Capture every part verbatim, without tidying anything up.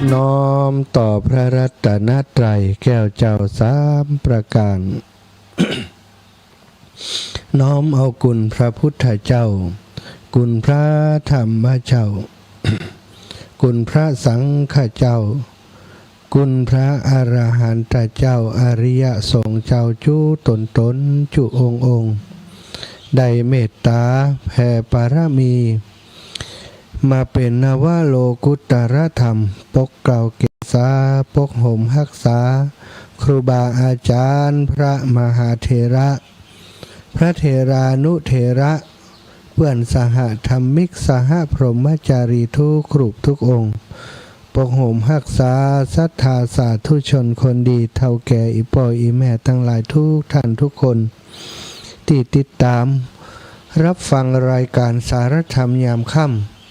น้อมต่อพระรัตนตรัยแก้วเจ้าสามประการ น้อมเอาคุณพระพุทธเจ้า คุณพระธรรมเจ้า คุณพระสังฆเจ้า คุณพระอรหันตเจ้า อริยสงฆ์เจ้าจุ๊ต๋นๆ จุ๊องค์ๆ ได้เมตต๋าแผ่ปารมี มาเป๋นนวโลกุตตรธรรม ปกเกล้าเกษา ปกห่มฮักษา ครูบาอาจ๋ารย์ พระมหาเถระ พระเถรานุเถระ เปื้อนสหธรรมิก สหพรหมจารีทุกรูปทุกองค์ ปกห่มฮักษาศรัทธาสาธุชนคนดี เฒ่าแก่อี่ป้ออี่แม่ตังหลายทุกท่านทุกคน ตี้ติดต๋าม ฮับฟังรายก๋านสารธรรมยามค่ำ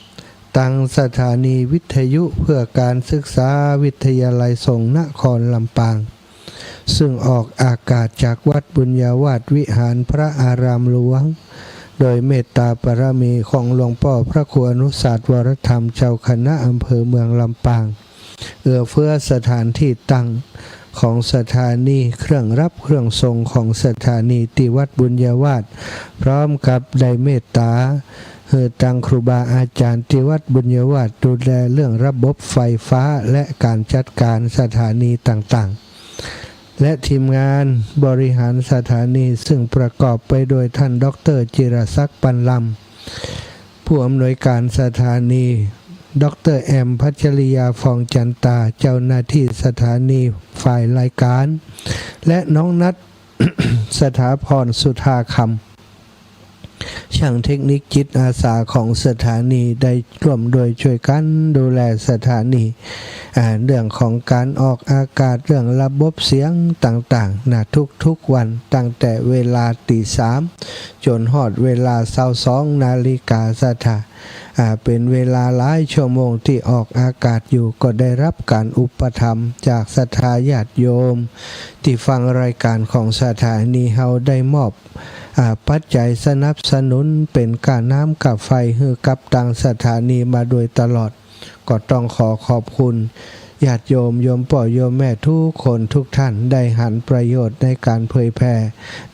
ตังสถานีวิทยุเพื่อการศึกษาวิทยาลัยสงฆ์นครลำปาง ซึ่งออกอากาศจากวัดบุญญาวาสวิหารพระอารามหลวง โดยเมตตาปารมีของหลวงป้อพระครูอนุสาสน์ วรธรรม เจ้าคณะอำเภอเมืองลำปาง เอื้อเฟื้อสถานที่ตั้งของสถานี เครื่องฮับเครื่องส่งของสถานีตี้วัดบุญญาวาส พร้อมกับได้เมตตาหื้อตังครูบาอาจ๋ารย์ตี้วัดบุญญาวาสดูแลเรื่องระบบไฟฟ้าและก๋านจัดก๋านสถานีต่างๆ และทีมงานบริหารสถานี ซึ่งประกอบไปโดยท่านด็อกเตอร์จิรศักดิ์ ปันลำ ผู้อำนวยการสถานี ด็อกเตอร์แอม พัชริยา ฟองจันตา เจ้าหน้าที่สถานีฝ่ายรายก๋าน และน้องนัท สถาพร สุธาคำ ช่างเทคนิคจิตอาสาของสถานี ได้ร่วมด้วยช่วยกั๋นดูแลสถานี อ่า เรื่องของก๋านออกอากาศ เรื่องระบบเสียงต่างๆ นะ ทุกๆ วัน ตั้งแต่เวลาตี๋สาม จ๋นฮอดเวลาซาวสองนาฬิกา ศรัทธา อ่า เป๋นเวลาหลายชั่วโมงตี้ออกอากาศอยู่ ก็ได้ฮับก๋านอุปถัมภ์จากศรัทธาญาติโยม ตี้ฟังรายก๋านของสถานีเฮาได้มอบ อ่า ปัจจัยสนับสนุนเป๋นก้าน้ำก้าไฟหื้อกับตังสถานีมาโดยตลอด ก็ต้องขอขอบคุณญาติโยม โยมป้อโยมแม่ทุกคนทุกท่าน ได้หันประโยชน์ในก๋านเผยแผ่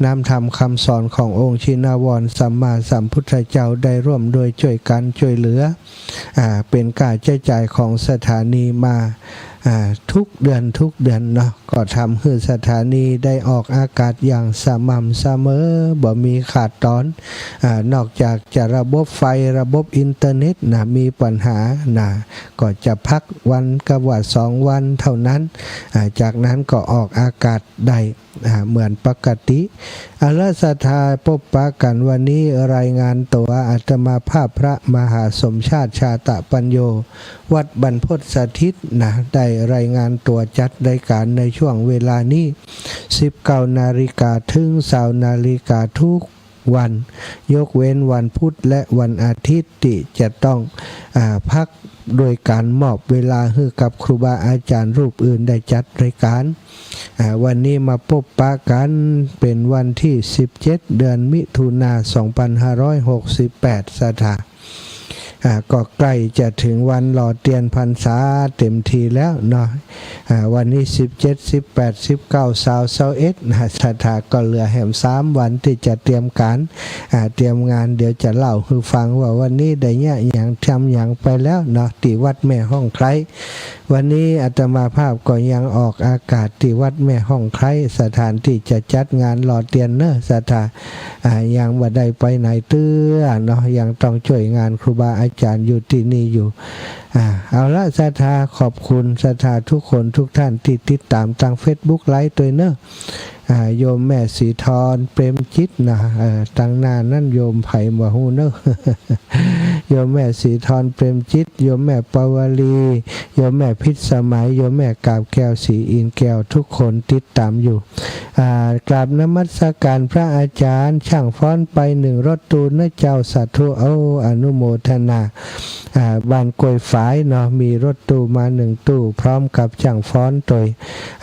น้ำธรรมคำสอนขององค์ชินวรสัมมาสัมพุทธเจ้า ได้ร่วมด้วยช่วยกั๋นช่วยเหลือ อ่า เป๋นก้าใจ๊จ่ายของสถานีมา อ่า ทุกเดือนทุกเดือนเนาะ ก็ทำหื้อสถานีได้ออกอากาศอย่างสม่ำเสมอ บ่มีขาดต๋อน อ่า นอกจากจะระบบไฟ ระบบอินเทอร์เน็ตนะ มีปัญหานะ ก็จะพักวันกะว่าสองวันเท่านั้น อ่า จากนั้นก็ออกอากาศได้ อ่า เหมือนปกติ เอาละ ศรัทธา ปบปะกั๋นวันนี้ รายงานตั๋ว อาตมาภาพพระมหาสมชาติ ชาตะปัญโญ วัดบรรพตสถิตนะ ได้รายงานตั๋วจัดรายก๋านในช่วงเวลานี้ สิบเก้านาฬิกา เถิงซาวนาฬิกาทุกวัน ยกเว้นวันพุธและวันอาทิตย์ตี้จะต้อง อ่า พักโดยก๋านมอบเวลาหื้อกับครูบาอาจ๋ารย์รูปอื่นได้จัดรายก๋าน อ่า วันนี้มาปบปะกั๋นเป๋นวันตี้สิบเจ็ด เดือนมิถุนา สองพันห้าร้อยหกสิบแปด ศรัทธา อ่า ก็ใก้จะเถิงวันหล่อเตียนพรรษาเต๋มทีแล้วเนาะ อ่า วันนี้สิบเจ็ด สิบแปด สิบเก้า ซาว ซาวเอ็ดนะ ศรัทธา ก็เหลือแหมสามวันตี้จะเตรียมก๋าน อ่า เตรียมงาน เดี๋ยวจะเล่าหื้อฟังว่าวันนี้ได้เยียะหยัง ทำหยังไปแล้วเนาะ ตี้วัดแม่ฮ่องไคล้ วันนี้อาตมาภาพก็ยังออกอากาศตี้วัดแม่ฮ่องไคล้ สถานตี้จะจัดงานหล่อเตียนเนาะ ศรัทธา อ่า ยังบ่ได้ไปไหนเตื้อเนาะ ยังต้องจ้วยงานครูบาอาจ๋ารย์อยู่ตี้นี่อยู่ อ่า เอาละ ศรัทธา ขอบคุณศรัทธาทุกคนทุกท่านตี้ติดต๋ามตางเฟซบุ๊กไลฟ์ตวยเนาะ อ่า โยมแม่ศรีธร เปรมจิตนะ เอ่อ ตางหน้านั้นโยมใผบ่ฮู้เนาะ โยมแม่ศรีธร เปรมจิต โยมแม่ปวลี โยมแม่พิสมัย โยมแม่กาบแก้ว ศรีอินทร์แก้ว ทุกคนติดต๋ามอยู่ อ่า กราบนมัสการพระอาจ๋ารย์ ช่างฟ้อนไปหนึ่งรถตู้เนาะเจ้า สาธุ โอ้ อนุโมทนา อ่า บ้านกล้วยฝายเนาะ มีรถตู้มาหนึ่งตู้ พร้อมกับช่างฟ้อนตวย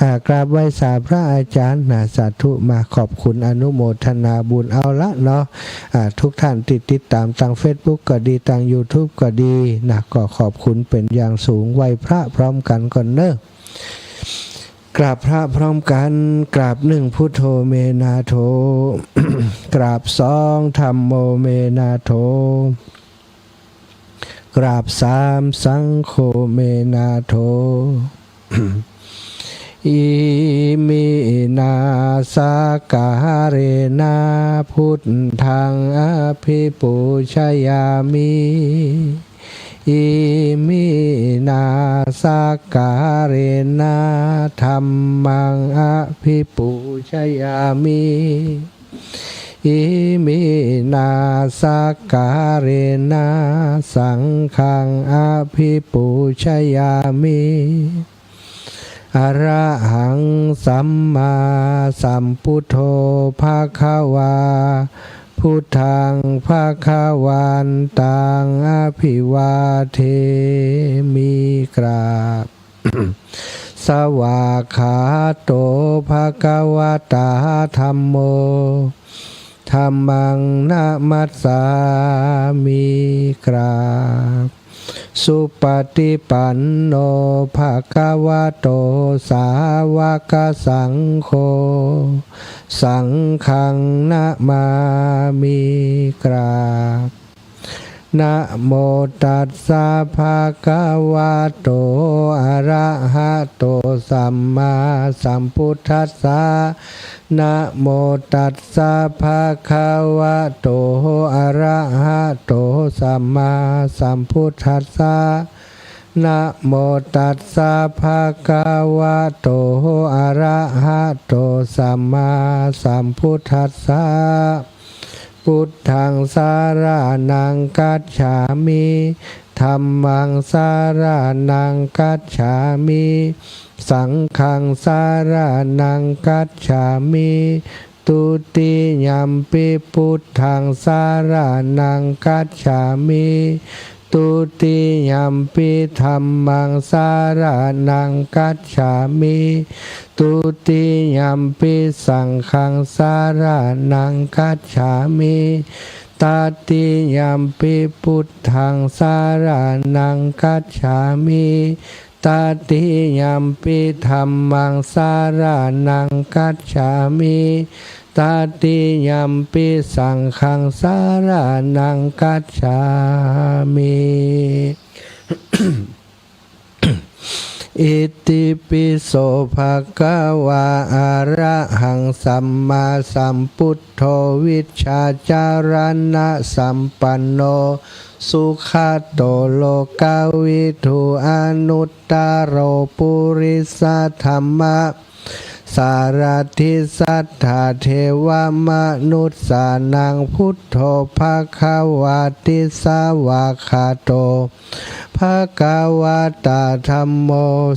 อ่า กราบไหว้สาพระอาจ๋ารย์นะ สาธุ มาขอบคุณอนุโมทนาบุญ เอาละเนาะ อ่า ทุกท่านตี้ติดต๋ามตางเฟซบุ๊กก็ดี ตางยูทูบก็ดีนะ ก็ขอบคุณเป๋นอย่างสูง ไหว้พระพร้อมกั๋นก่อนเนาะ กราบพระพร้อมกั๋น กราบหนึ่ง พุทโธ เม นา โถ กราบสอง ธัมโม เม นา โถ กราบสาม สังโฆ เม นา โถ อิมินา สักการะนะ พุทธัง อภิปูชยามิ อิมินา สักการะนะ ธัมมัง อภิปูชยามิ อิมินา สักการะนะ สังฆัง อภิปูชยามิ อะระหัง สัมมาสัมพุทโธ ภะคะวา พุทธัง ภะคะวันตัง อะภิวาเทมิ กราบ สวากขาโต ภะคะวะตา ธัมโม ธัมมัง นะมัสสามิ กราบ สุปะฏิปันโน ภะคะวะโต สาวะกะสังโฆ สังฆัง นะมามิ กราบ นะโมตัสสะ ภะคะวะโต อะระหะโต สัมมาสัมพุทธัสสะ นะโมตัสสะ ภะคะวะโต อะระหะโต สัมมาสัมพุทธัสสะ นะโมตัสสะ ภะคะวะโต อะระหะโต สัมมาสัมพุทธัสสะ พุทธัง สะระณัง คัจฉามิ ธัมมัง สะระณัง คัจฉามิ สังฆัง สะระณัง คัจฉามิ ทุติยัมปิ พุทธัง สะระณัง คัจฉามิ ทุติยัมปิ ธัมมัง สะระณัง คัจฉามิ ทุติยัมปิ สังฆัง สะระณัง คัจฉามิ ตติยัมปิ พุทธัง สะระณัง คัจฉามิ ตติยัมปิ ธัมมัง สะระณัง คัจฉามิ ตติยัมปิ สังฆัง สะระณัง คัจฉามิ อิติปิโส ภะคะวา อะระหัง สัมมาสัมพุทโธ วิชชาจารณะสัมปันโน สุขะโต โลกะวิทู อนุตตะโร ปุริสะธัมมะ สารถิ สัตถะเทวะมะนุสสานัง พุทโธ ภะคะวาติ สวากขาโต ภะคะวะตา ธัมโม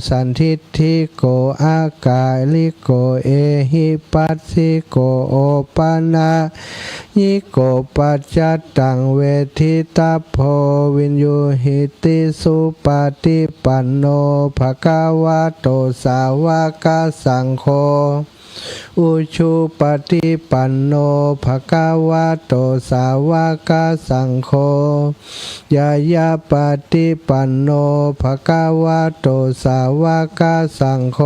สันทิฏฐิโก อะกาลิโก เอหิปัสสิโก โอปะนะยิโก ปัจจัตตัง เวทิตัพโพ วินยูหิติ สุปะฏิปันโน ภะคะวะโต สาวะกะสังโฆ อุชุปะฏิปันโน ภะคะวะโต สาวะกะสังโฆ ญาญาปะฏิปันโน ภะคะวะโต สาวะกะสังโฆ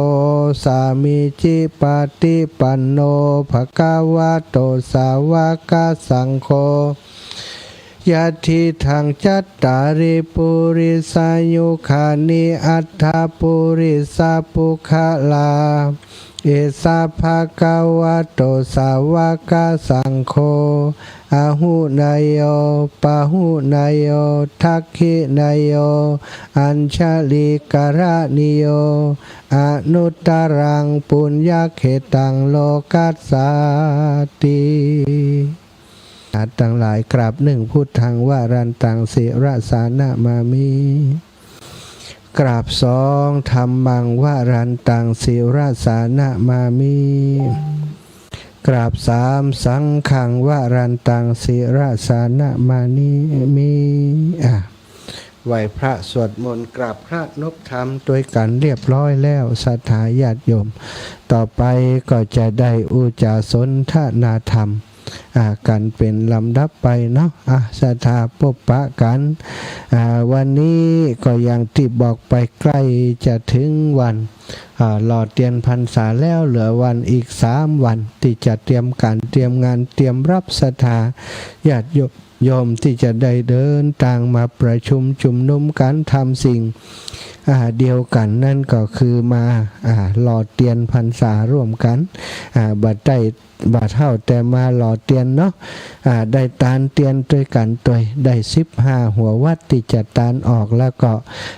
สามีจิปะฏิปันโน ภะคะวะโต สาวะกะสังโฆ ยัตถิตัง จัตตาริ ปุริสายุคานิ อัตถะปุริสะปุคคละ เอสะ ภะคะวะโต สาวะกะสังโฆ อาหุเนยโย ปาหุเนยโย ทักขิเนยโย อัญชะลีกะระณีโย อนุตตะรัง ปุญญะเขตัง โลกัสสาติ ตังหลายกราบหนึ่ง พุทธัง วะรันตัง ศิรสานะมามิ กราบสอง ธัมมัง วะรันตัง ศิรสานะมามิ กราบสาม สังฆัง วะรันตัง ศิรสานะมานิมิ อ่ะ ไหว้พระสวดมนต์กราบพระนบธรรมตวยกั๋นเรียบร้อยแล้ว ศรัทธาญาติโยม ต่อไปก็จะได้อู้จ๋าสนทนาธรรม อ่า กั๋นเป๋นลำดับไปเนาะ อ่า ศรัทธาปบปะกั๋น อ่า วันนี้ก็อย่างตี้บอกไปใก้จะเถิงวัน อ่า หล่อเตียนพรรษาแล้ว เหลือวันอีกสามวันตี้จะเตรียมก๋านเตรียมงานเตรียมรับศรัทธาญาติโยม โยมตี้จะได้เดินตางมาประชุมจุมนุมกั๋นทำสิ่ง อ่า เดียวกั๋น นั้นก็คือมา อ่า หล่อเตียนพรรษาร่วมกั๋น อ่า บ่ได้ บ่เต้าแต่มาหล่อเตียนเนาะ อ่า ได้ตานเตียนตวยกั๋นตวย ได้สิบห้าหัววัตรตี้จะตานออก แล้วก็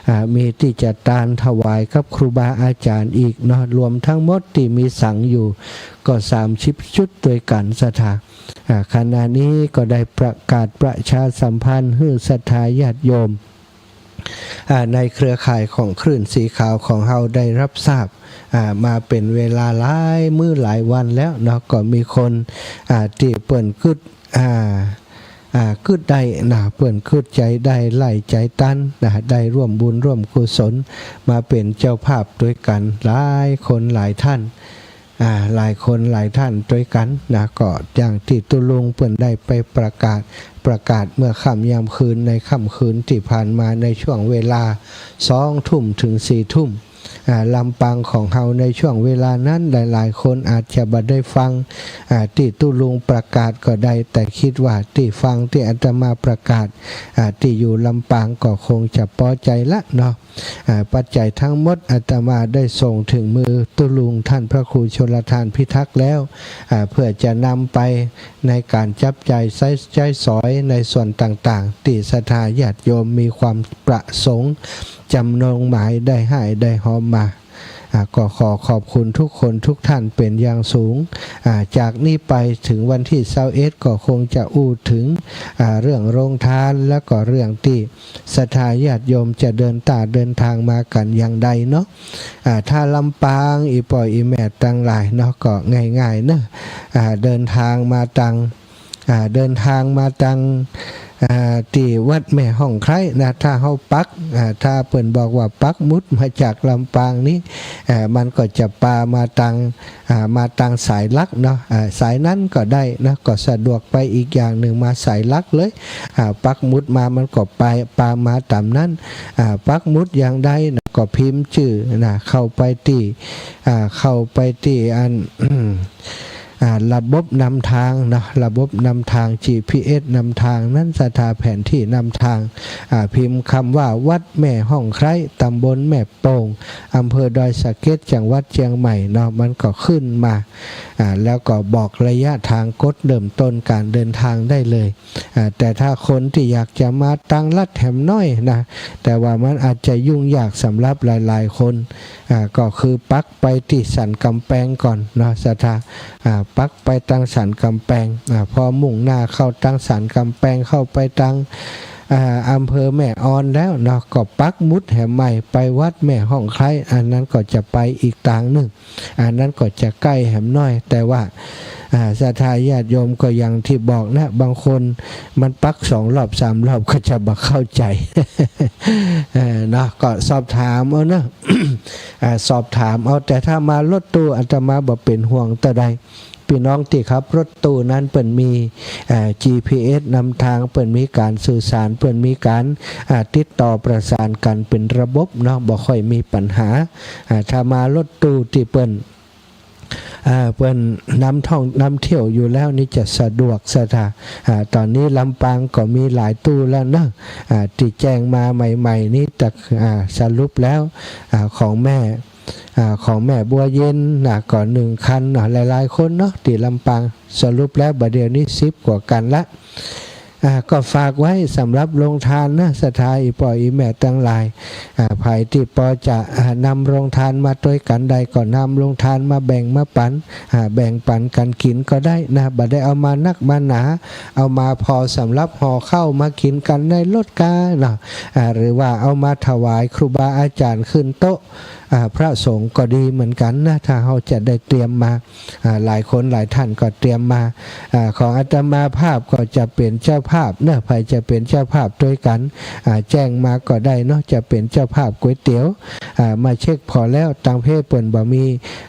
อ่า มีตี้จะตานถวายกับครูบาอาจ๋ารย์อีกเนาะ รวมทั้งหมดตี้มีสังอยู่ก็สามสิบจุดตวยกั๋น ศรัทธา อ่า ขณะนี้ก็ได้ประกาศประชาสัมพันธ์หื้อศรัทธาญาติโยม อ่า ในเครือข่ายของคลื่นสีขาวของเฮาได้รับทราบ อ่า มาเป๋นเวลาหลายมื้อหลายวันแล้วเนาะ ก็มีคน อ่า ตี้เปิ้นกึ๊ด อ่า อ่า กึ๊ดได้นะ เปิ้นกึ๊ดใจ๋ได้ ไล่ใจ๋ตันนะ ได้ร่วมบุญร่วมกุศล มาเป๋นเจ้าภาพตวยกั๋นหลายคนหลายท่าน อ่า หลายคนหลายท่านตวยกั๋นนะ ก็อย่างตี้ตุ๊ลุงเปิ้นได้ไปประกาศ ประกาศเมื่อค่ำยามคืน ในค่ำคืนตี้ผ่านมา ในช่วงเวลาสองทุ่มเถิงสี่ทุ่ม อ่า ลำปางของเฮาในช่วงเวลานั้น หลายๆ คนอาจจะบ่ได้ฟัง อ่า ตี้ตุ๊ลุงประกาศก็ได้ แต่กึ๊ดว่าตี้ฟังตี้อาตมาประกาศ อ่า ตี้อยู่ลำปางก็คงจะปอใจ๋ละเนาะ อ่า ปัจจัยทั้งหมดอาตมาได้ส่งเถิงมือตุ๊ลุงต้านพระครูชลทานพิทักษ์แล้ว อ่า เพื่อจะนำไปในก๋านจับจ่ายใจ๊ ใจ๊สอยในส่วนต่างๆ ตี้ศรัทธาญาติโยมมีความประสงค์จ๋ำนงหมายได้หาบได้หอมมา อ่า ก็ขอขอบคุณทุกคนทุกท่านเป๋นอย่างสูง อ่า จากนี้ไปเถิงวันตี้ซาวเอ็ดก็คงจะอู้เถิง อ่า เรื่องโฮงตาน แล้วก็เรื่องตี้ ศรัทธาญาติโยมจะเดินตางเดินตางมากั๋นอย่างใดเนาะ อ่า ถ้าลำปาง อี่ป้ออี่แม่ตังหลายเนาะ ก็ง่ายๆ เนาะ อ่า เดินตางมาตัง อ่า เดินตางมาตัง อ่า ตี้วัดแม่ฮ่องไคร้นะ ถ้าเฮาปัก อ่า ถ้าเปิ้นบอกว่าปักหมุดมาจากลำปางนี้ อ่า มันก็จะปามาตัง อ่า มาตังสายหลักเนาะ อ่า สายนั้นก็ได้นะ ก็สะดวกไปอีกอย่างนึ่ง มาสายหลักเลย อ่า ปักหมุดมามันก็ไป ปามาต๋ามนั้น อ่า ปักหมุดอย่างใดนะ ก็พิมพ์จื้อนะ เข้าไปตี้ อ่า เข้าไปตี้อัน อ่า ระบบนำตางเนาะ ระบบนำตาง จีพีเอสนำตาง นั้นศรัทธา แผนที่นำตาง อ่า พิมพ์กำว่าวัดแม่ฮ่องไคร้ ต๋ำบลแม่ โป่ง อำเภอดอยสะเก็ด จังหวัดเจียงใหม่เนาะ มันก็ขึ้นมา อ่า แล้วก็บอกระยะตาง กดเริ่มต้นก๋านเดินตางได้เลย อ่า แต่ถ้าคนตี้อยากจะมาตังลัดแหมน้อยนะ แต่ว่ามันอาจจะยุ่งยากสำหรับหลายๆ คน อ่า ก็คือปักไปตี้สันก๋ำแปงก่อนเนาะ ศรัทธา อ่า ปักไปตังสันก๋ำแปง อ่า พอมุ่งหน้าเข้าตังสันก๋ำแปง เข้าไปตัง อ่า อำเภอแม่ออนแล้วเนาะ ก็ปักหมุดแหมใหม่ไปวัดแม่ฮ่องไคร้ อันนั้นก็จะไปอีกตางนึ่ง อันนั้นก็จะใก้แหมน้อย แต่ว่า อ่า ศรัทธาญาติโยมก็อย่างตี้บอกนะ บางคนมันปักสองรอบสามรอบก็จะบ่เข้าใจ๋ เออ เนาะ ก็สอบถามเอาเนาะ อ่า สอบถามเอา แต่ถ้ามารถตู้อาตมาบ่เป๋นห่วงเต้าใด ปี้น้องตี้ขับรถตู้นั้นเปิ้นมี อ่า จีพีเอสนำตาง เปิ้นมีก๋านสื่อสาร เปิ้นมีก๋าน อ่า ติดต่อประสานกั๋นเป๋นระบบเนาะ บ่ค่อยมีปัญหา อ่า ถ้ามารถตู้ตี้เปิ้น อ่า เปิ้นนำท่องนำเที่ยวอยู่แล้วนี่จะสะดวก ศรัทธา อ่า ต๋อนนี้ลำปางก็มีหลายตู้แล้วเนาะ อ่า ตี้แจ้งมาใหม่ๆ นี้ แต่ อ่า สรุปแล้ว อ่า ของแม่ อ่า ของแม่บัวเย็นนะ ก็นึ่งคันเนาะ หลายๆ คนเนาะ ตี้ลำปาง สรุปแล้วบ่าเดี่ยวนี้สิบกว่าคันละ อ่า ก็ฝากไว้สำหรับโฮงตานนะ ศรัทธา อี่ป้ออี่แม่ตังหลาย อ่า ใผตี้ปอจะ อ่า นำโฮงตานมาตวยกั๋นได้ ก็นำโฮงตานมาแบ่งมาปั๋น อ่า แบ่งปั๋นกั๋นกิ๋นก็ได้นะ บ่ได้เอามานักมาหนา เอามาพอสำหรับห่อข้าวมากิ๋นกั๋นในรถกาเนาะ อ่า หรือว่าเอามาถวายครูบาอาจ๋ารย์ขึ้นโต๊ะ อ่า พระสงฆ์ก็ดีเหมือนกั๋นนะ ถ้าเฮาจะได้เตรียมมา อ่า หลายคนหลายท่านก็เตรียมมา อ่า ของอาตมาภาพก็จะเป๋นเจ้าภาพเนาะ ใผจะเป๋นเจ้าภาพตวยกั๋น อ่า แจ้งมาก็ได้เนาะ จะเป๋นเจ้าภาพก๋วยเตี๋ยว อ่า มาเช็คผ่อแล้ว ตางเพจเปิ้นบ่มี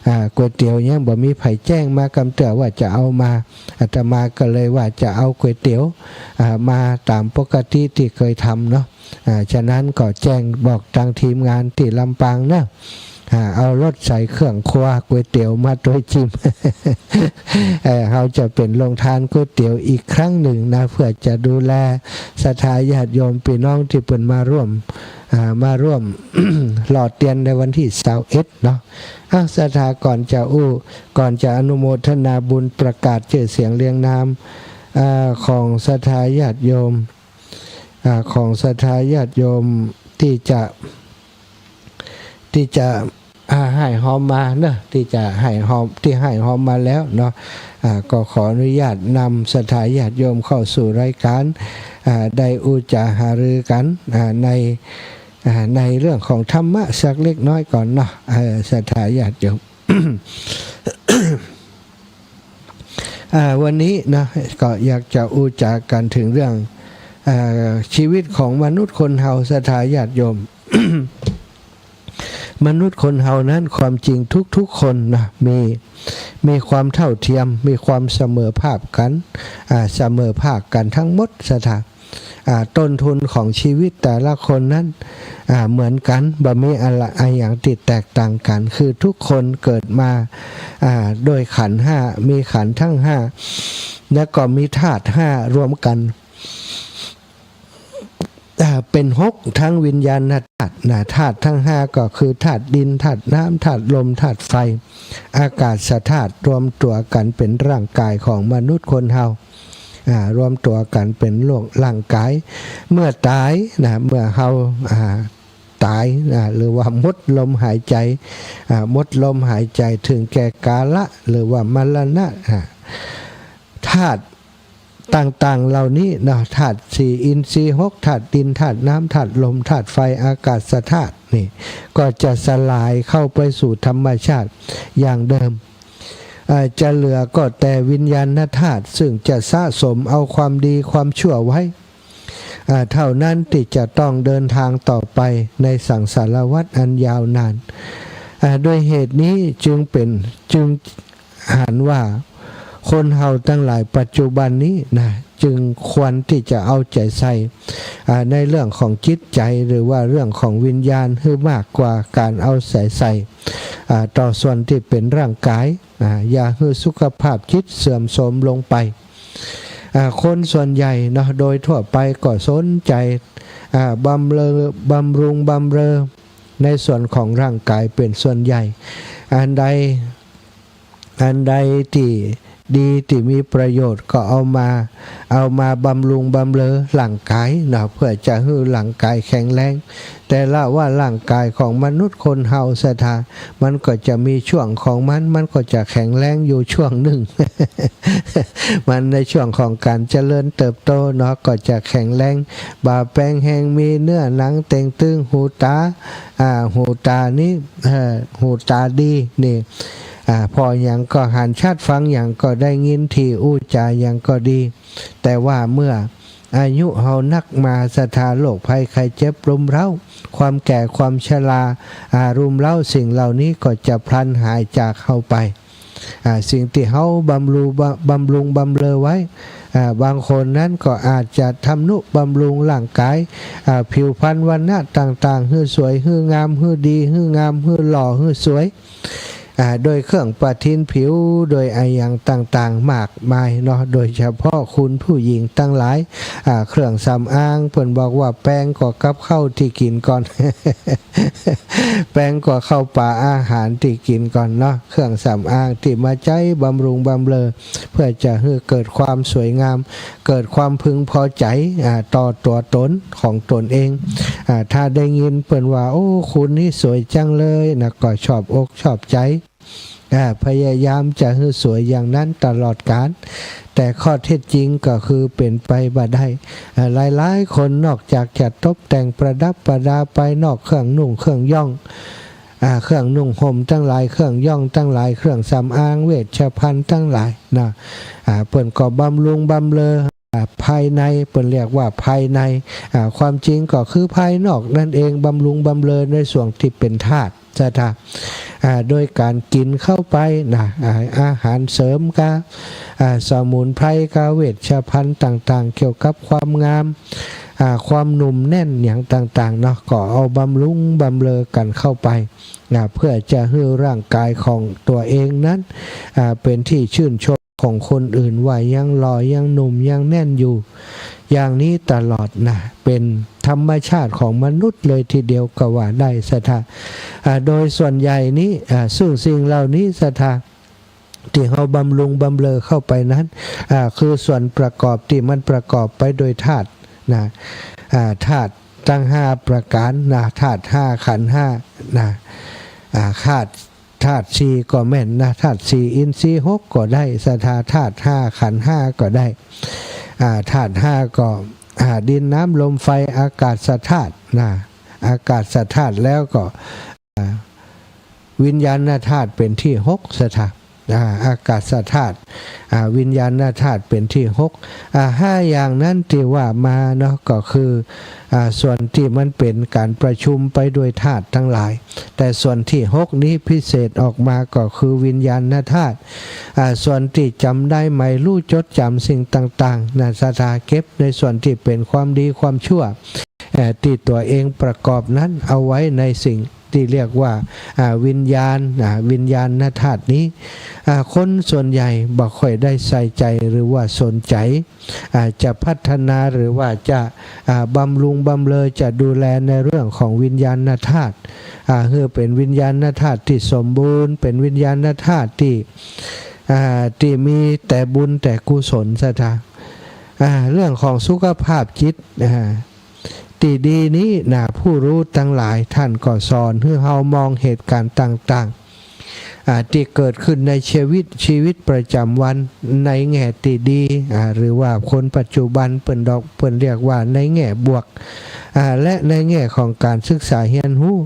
อ่า ก๋วยเตี๋ยว ยังบ่มีใผแจ้งมากำเตื้อว่าจะเอามา อาตมาก็เลยว่าจะเอาก๋วยเตี๋ยว อ่า มาต๋ามปกติตี้เกยทำเนาะ อ่า ฉะนั้นก็แจ้งบอกตางทีมงานตี้ลำปางเนาะ อ่า เอารถใส่เครื่องครัวก๋วยเตี๋ยวมาตวยจิม เอ่อ เฮาจะเป๋นโรงทานก๋วยเตี๋ยวอีกครั้งนึ่งนะ เปื้อจะดูแลศรัทธาญาติโยมปี้น้องตี้เปิ้นมาร่วม อ่า มาร่วม หล่อเตียนในวันตี้ซาวเอ็ดเนาะ อ้าว ศรัทธา ก่อนจะอู้ ก่อนจะอนุโมทนาบุญประกาศจื้อเสียงเรียงนาม อ่า ของศรัทธาญาติโยม อ่า ของศรัทธาญาติโยมตี้จะ ตี้จะ อ่า ฮ้ายฮอมมาเนาะ ตี้จะฮ้ายฮอม ตี้ฮ้ายฮอมมาแล้วเนาะ อ่า ก็ขออนุญาตนำศรัทธาญาติโยมเข้าสู่รายก๋าน อ่า ได้อู้จ๋าหารือกั๋น อ่า ใน อ่า ในเรื่องของธรรมะสักเล็กน้อยก่อนเนาะ เอ่อ ศรัทธาญาติโยม อ่า วันนี้นะ ก็อยากจะอู้จ๋ากั๋นเถิงเรื่อง เอ่อ ชีวิตของมนุษย์คนเฮา ศรัทธาญาติโยม มนุษย์คนเฮานั้นความจริงทุกๆ คนนะ มี มีความเท่าเทียม มีความเสมอภาพกั๋น อ่า เสมอภาคกั๋นทั้งหมด ศรัทธา อ่า ต้นทุนของชีวิตแต่ละคนนั้น อ่า เหมือนกั๋น บ่มีอะหยังตี้แตกต่างกั๋น คือทุกคนเกิดมา อ่า โดยขันธ์ห้า มีขันธ์ทั้งห้า แล้วก็มีธาตุห้ารวมกั๋น อ่า เป๋นหก ทั้งวิญญาณธาตุนะ ธาตุทั้งห้าก็คือธาตุดิน ธาตุน้ำ ธาตุลม ธาตุไฟ อากาศธาตุ รวมตั๋วกั๋นเป๋นร่างก๋ายของมนุษย์คนเฮา อ่า รวมตั๋วกั๋นเป๋นโลกร่างก๋าย เมื่อต๋ายนะ เมื่อเฮา อ่า ต๋ายนะ หรือว่าหมดลมหายใจ๋ อ่า หมดลมหายใจ๋ เถิงแก่กาละ หรือว่ามรณะ อ่า ธาตุต่างๆ เหล่านี้เนาะ ธาตุสี่ อินทรีย์หก ธาตุดิน ธาตุน้ำ ธาตุลม ธาตุไฟ อากาศธาตุนี่ ก็จะสลายเข้าไปสู่ธรรมชาติอย่างเดิม อ่า จะเหลือก็แต่วิญญาณธาตุ ซึ่งจะสะสมเอาความดีความชั่วไว้ อ่า เท่านั้นตี้จะต้องเดินทางต่อไปในสังสารวัฏอันยาวนาน อ่า ด้วยเหตุนี้จึงเป๋น จึงหันว่าคนเฮาตังหลายปัจจุบันนี้นะ จึงควรตี้จะเอาใจ๋ใส่ อ่า ในเรื่องของจิตใจ๋ หรือว่าเรื่องของวิญญาณหื้อมากกว่าก๋านเอาใจ๋ใส่ อ่า ต่อส่วนตี้เป๋นร่างก๋าย อ่า อย่าหื้อสุขภาพจิตเสื่อมโทรมลงไป อ่า คนส่วนใหญ่เนาะ โดยทั่วไปก็สนใจ๋ อ่า บำเรอ บำรุงบำเรอในส่วนของร่างก๋ายเป๋นส่วนใหญ่ อันใด อันใดตี้ดีตี้มีประโยชน์ก็เอามา เอามาบำรุงบำเรอร่างก๋ายเนาะ เปื้อจะหื้อร่างก๋ายแข็งแรง แต่ละว่าร่างก๋ายของมนุษย์คนเฮา ศรัทธา มันก็จะมีช่วงของมัน มันก็จะแข็งแรงอยู่ช่วงนึ่ง มันในช่วงของก๋านเจริญเติบโตเนาะ ก็จะแข็งแรง บ่าแป๋งแฮง มีเนื้อหนังเต่งตึง หูต๋า อ่า หูต๋านี้ เอ่อ หูต๋าดีนี่ อ่า ผ่อหยังก็หันชัด ฟังหยังก็ได้ยินถี่ อู้จ๋าหยังก็ดี แต่ว่าเมื่ออายุเฮานักมา ศรัทธา โรคภัยไข้เจ็บรุมเร้า ความแก่ความชรา อ่า รุมเร้า สิ่งเหล่านี้ก็จะพลันหายจากเฮาไป อ่า สิ่งตี้เฮาบำรุง บำ บำรุงบำเรอไว้ อ่า บางคนนั้นก็อาจจะทำนุบำรุงร่างก๋าย อ่า ผิวพรรณวรรณะต่างๆ หื้อสวย หื้องาม หื้อดี หื้องาม หื้อหล่อ หื้อสวย อ่า โดยเครื่องประทินผิว โดยอะหยังต่างๆ มากมายเนาะ โดยเฉพาะคุณผู้หญิงตังหลาย อ่า เครื่องสำอาง เปิ้นบอกว่าแปรงก็กับข้าวตี้กิ๋นก่อน แปรงก็เข้าป๋าอาหารตี้กิ๋นก่อนเนาะ เครื่องสำอางตี้มาใจ๊บำรุงบำเรอ เปื้อจะหื้อเกิดความสวยงาม เกิดความพึงพอใจ๋ อ่า ต่อตั๋วต๋นของต๋นเอง อ่า ถ้าได้ยินเปิ้นว่า โอ้ คุณนี่สวยจังเลยนะ ก็ชอบอกชอบใจ๋ อ่า พยายามจะหื้อสวยอย่างนั้นตลอดกาล แต่ข้อเท็จจริงก็คือเป๋นไปบ่ได้ อ่า หลายๆ คนนอกจากจะตบแต่งประดับประดาไปนอกเครื่องนุ่งเครื่องย่อง อ่า เครื่องนุ่งห่มตังหลาย เครื่องย้องตังหลาย เครื่องสำอาง เวชภัณฑ์ตังหลายนะ อ่า เปิ้นก็บำรุงบำเรอ อ่า ภายใน เปิ้นเรียกว่าภายใน อ่า ความจริงก็คือภายนอกนั่นเอง บำรุงบำเรอในส่วนตี้เป๋นธาตุ ศรัทธา อ่า โดยก๋านกิ๋นเข้าไปนะ อ่า อาหารเสริมกา อ่า สมุนไพรกา เวชภัณฑ์ต่างๆ เกี่ยวกับความงาม อ่า ความหนุ่มแน่นอย่างต่างๆ เนาะ ก็เอาบำรุงบำเรอกั๋นเข้าไปนะ เพื่อจะหื้อร่างกายของตั๋วเองนั้น อ่า เป๋นตี้ชื่นชมของคนอื่นว่ายังหล่อ ยังหนุ่ม ยังแน่นอยู่ อย่างนี้ตลอดนะ เป๋นธรรมชาติของมนุษย์เลยทีเดียวก็ว่าได้ ศรัทธา อ่า โดยส่วนใหญ่นี้ อ่า ซึ่งสิ่งเหล่านี้ ศรัทธา ตี้เฮาบำรุงบำเรอเข้าไปนั้น อ่า คือส่วนประกอบตี้มันประกอบไปโดยธาตุนะ อ่า ธาตุตังห้าประก๋านนะ ธาตุห้า ขันธ์ห้านะ อ่า ธาตุ ธาตุสี่ก็แม่นนะ ธาตุสี่อินทรีย์หกก็ได้ ศรัทธา ธาตุห้า ขันธ์ห้าก็ได้ อ่า ธาตุห้าก็ อ่า ดินน้ำลมไฟอากาศธาตุนะ อากาศธาตุแล้วก็ อ่า วิญญาณธาตุเป๋นตี้หก ศรัทธา อ่า อากาศธาตุ อ่า วิญญาณธาตุเป๋นตี้หก อ่า ห้าอย่างนั้นตี้ว่ามาเนาะ ก็คือ อ่า ส่วนตี้มันเป๋นก๋านประชุมไปโดยธาตุตังหลาย แต่ส่วนตี้หกนี้พิเศษออกมาก็คือวิญญาณธาตุ อ่า ส่วนตี้จ๋ำได้หมายฮู้จดจ๋ำสิ่งต่างๆ นะ ศรัทธา เก็บในส่วนตี้เป๋นความดีความชั่ว เอ่อ ตี้ตั๋วเองประกอบนั้นเอาไว้ในสิ่งตี้เรียกว่า อ่า วิญญาณ อ่า วิญญาณธาตุนี้ อ่า คนส่วนใหญ่บ่ค่อยได้ใส่ใจ๋หรือว่าสนใจ๋ อ่า จะพัฒนาหรือว่าจะ อ่า บำรุงบำเรอ จะดูแลในเรื่องของวิญญาณธาตุ อ่า หื้อเป๋นวิญญาณธาตุตี้สมบูรณ์ เป๋นวิญญาณธาตุตี้ อ่า ตี้มีแต่บุญแต่กุศล ศรัทธา อ่า เรื่องของสุขภาพจิต อ่า ตี้ดีนี้นะ ผู้ฮู้ตังหลายต้านก็สอนหื้อเฮามองเหตุก๋ารณ์ต่างๆ อ่า ตี้เกิดขึ้นในชีวิต ชีวิตประจ๋ำวันในแง่ตี้ดี อ่า หรือว่าคนปัจจุบันเปิ้นดอก เปิ้นเรียกว่าในแง่บวก อ่า และในแง่ของก๋านศึกษาเฮียนฮู้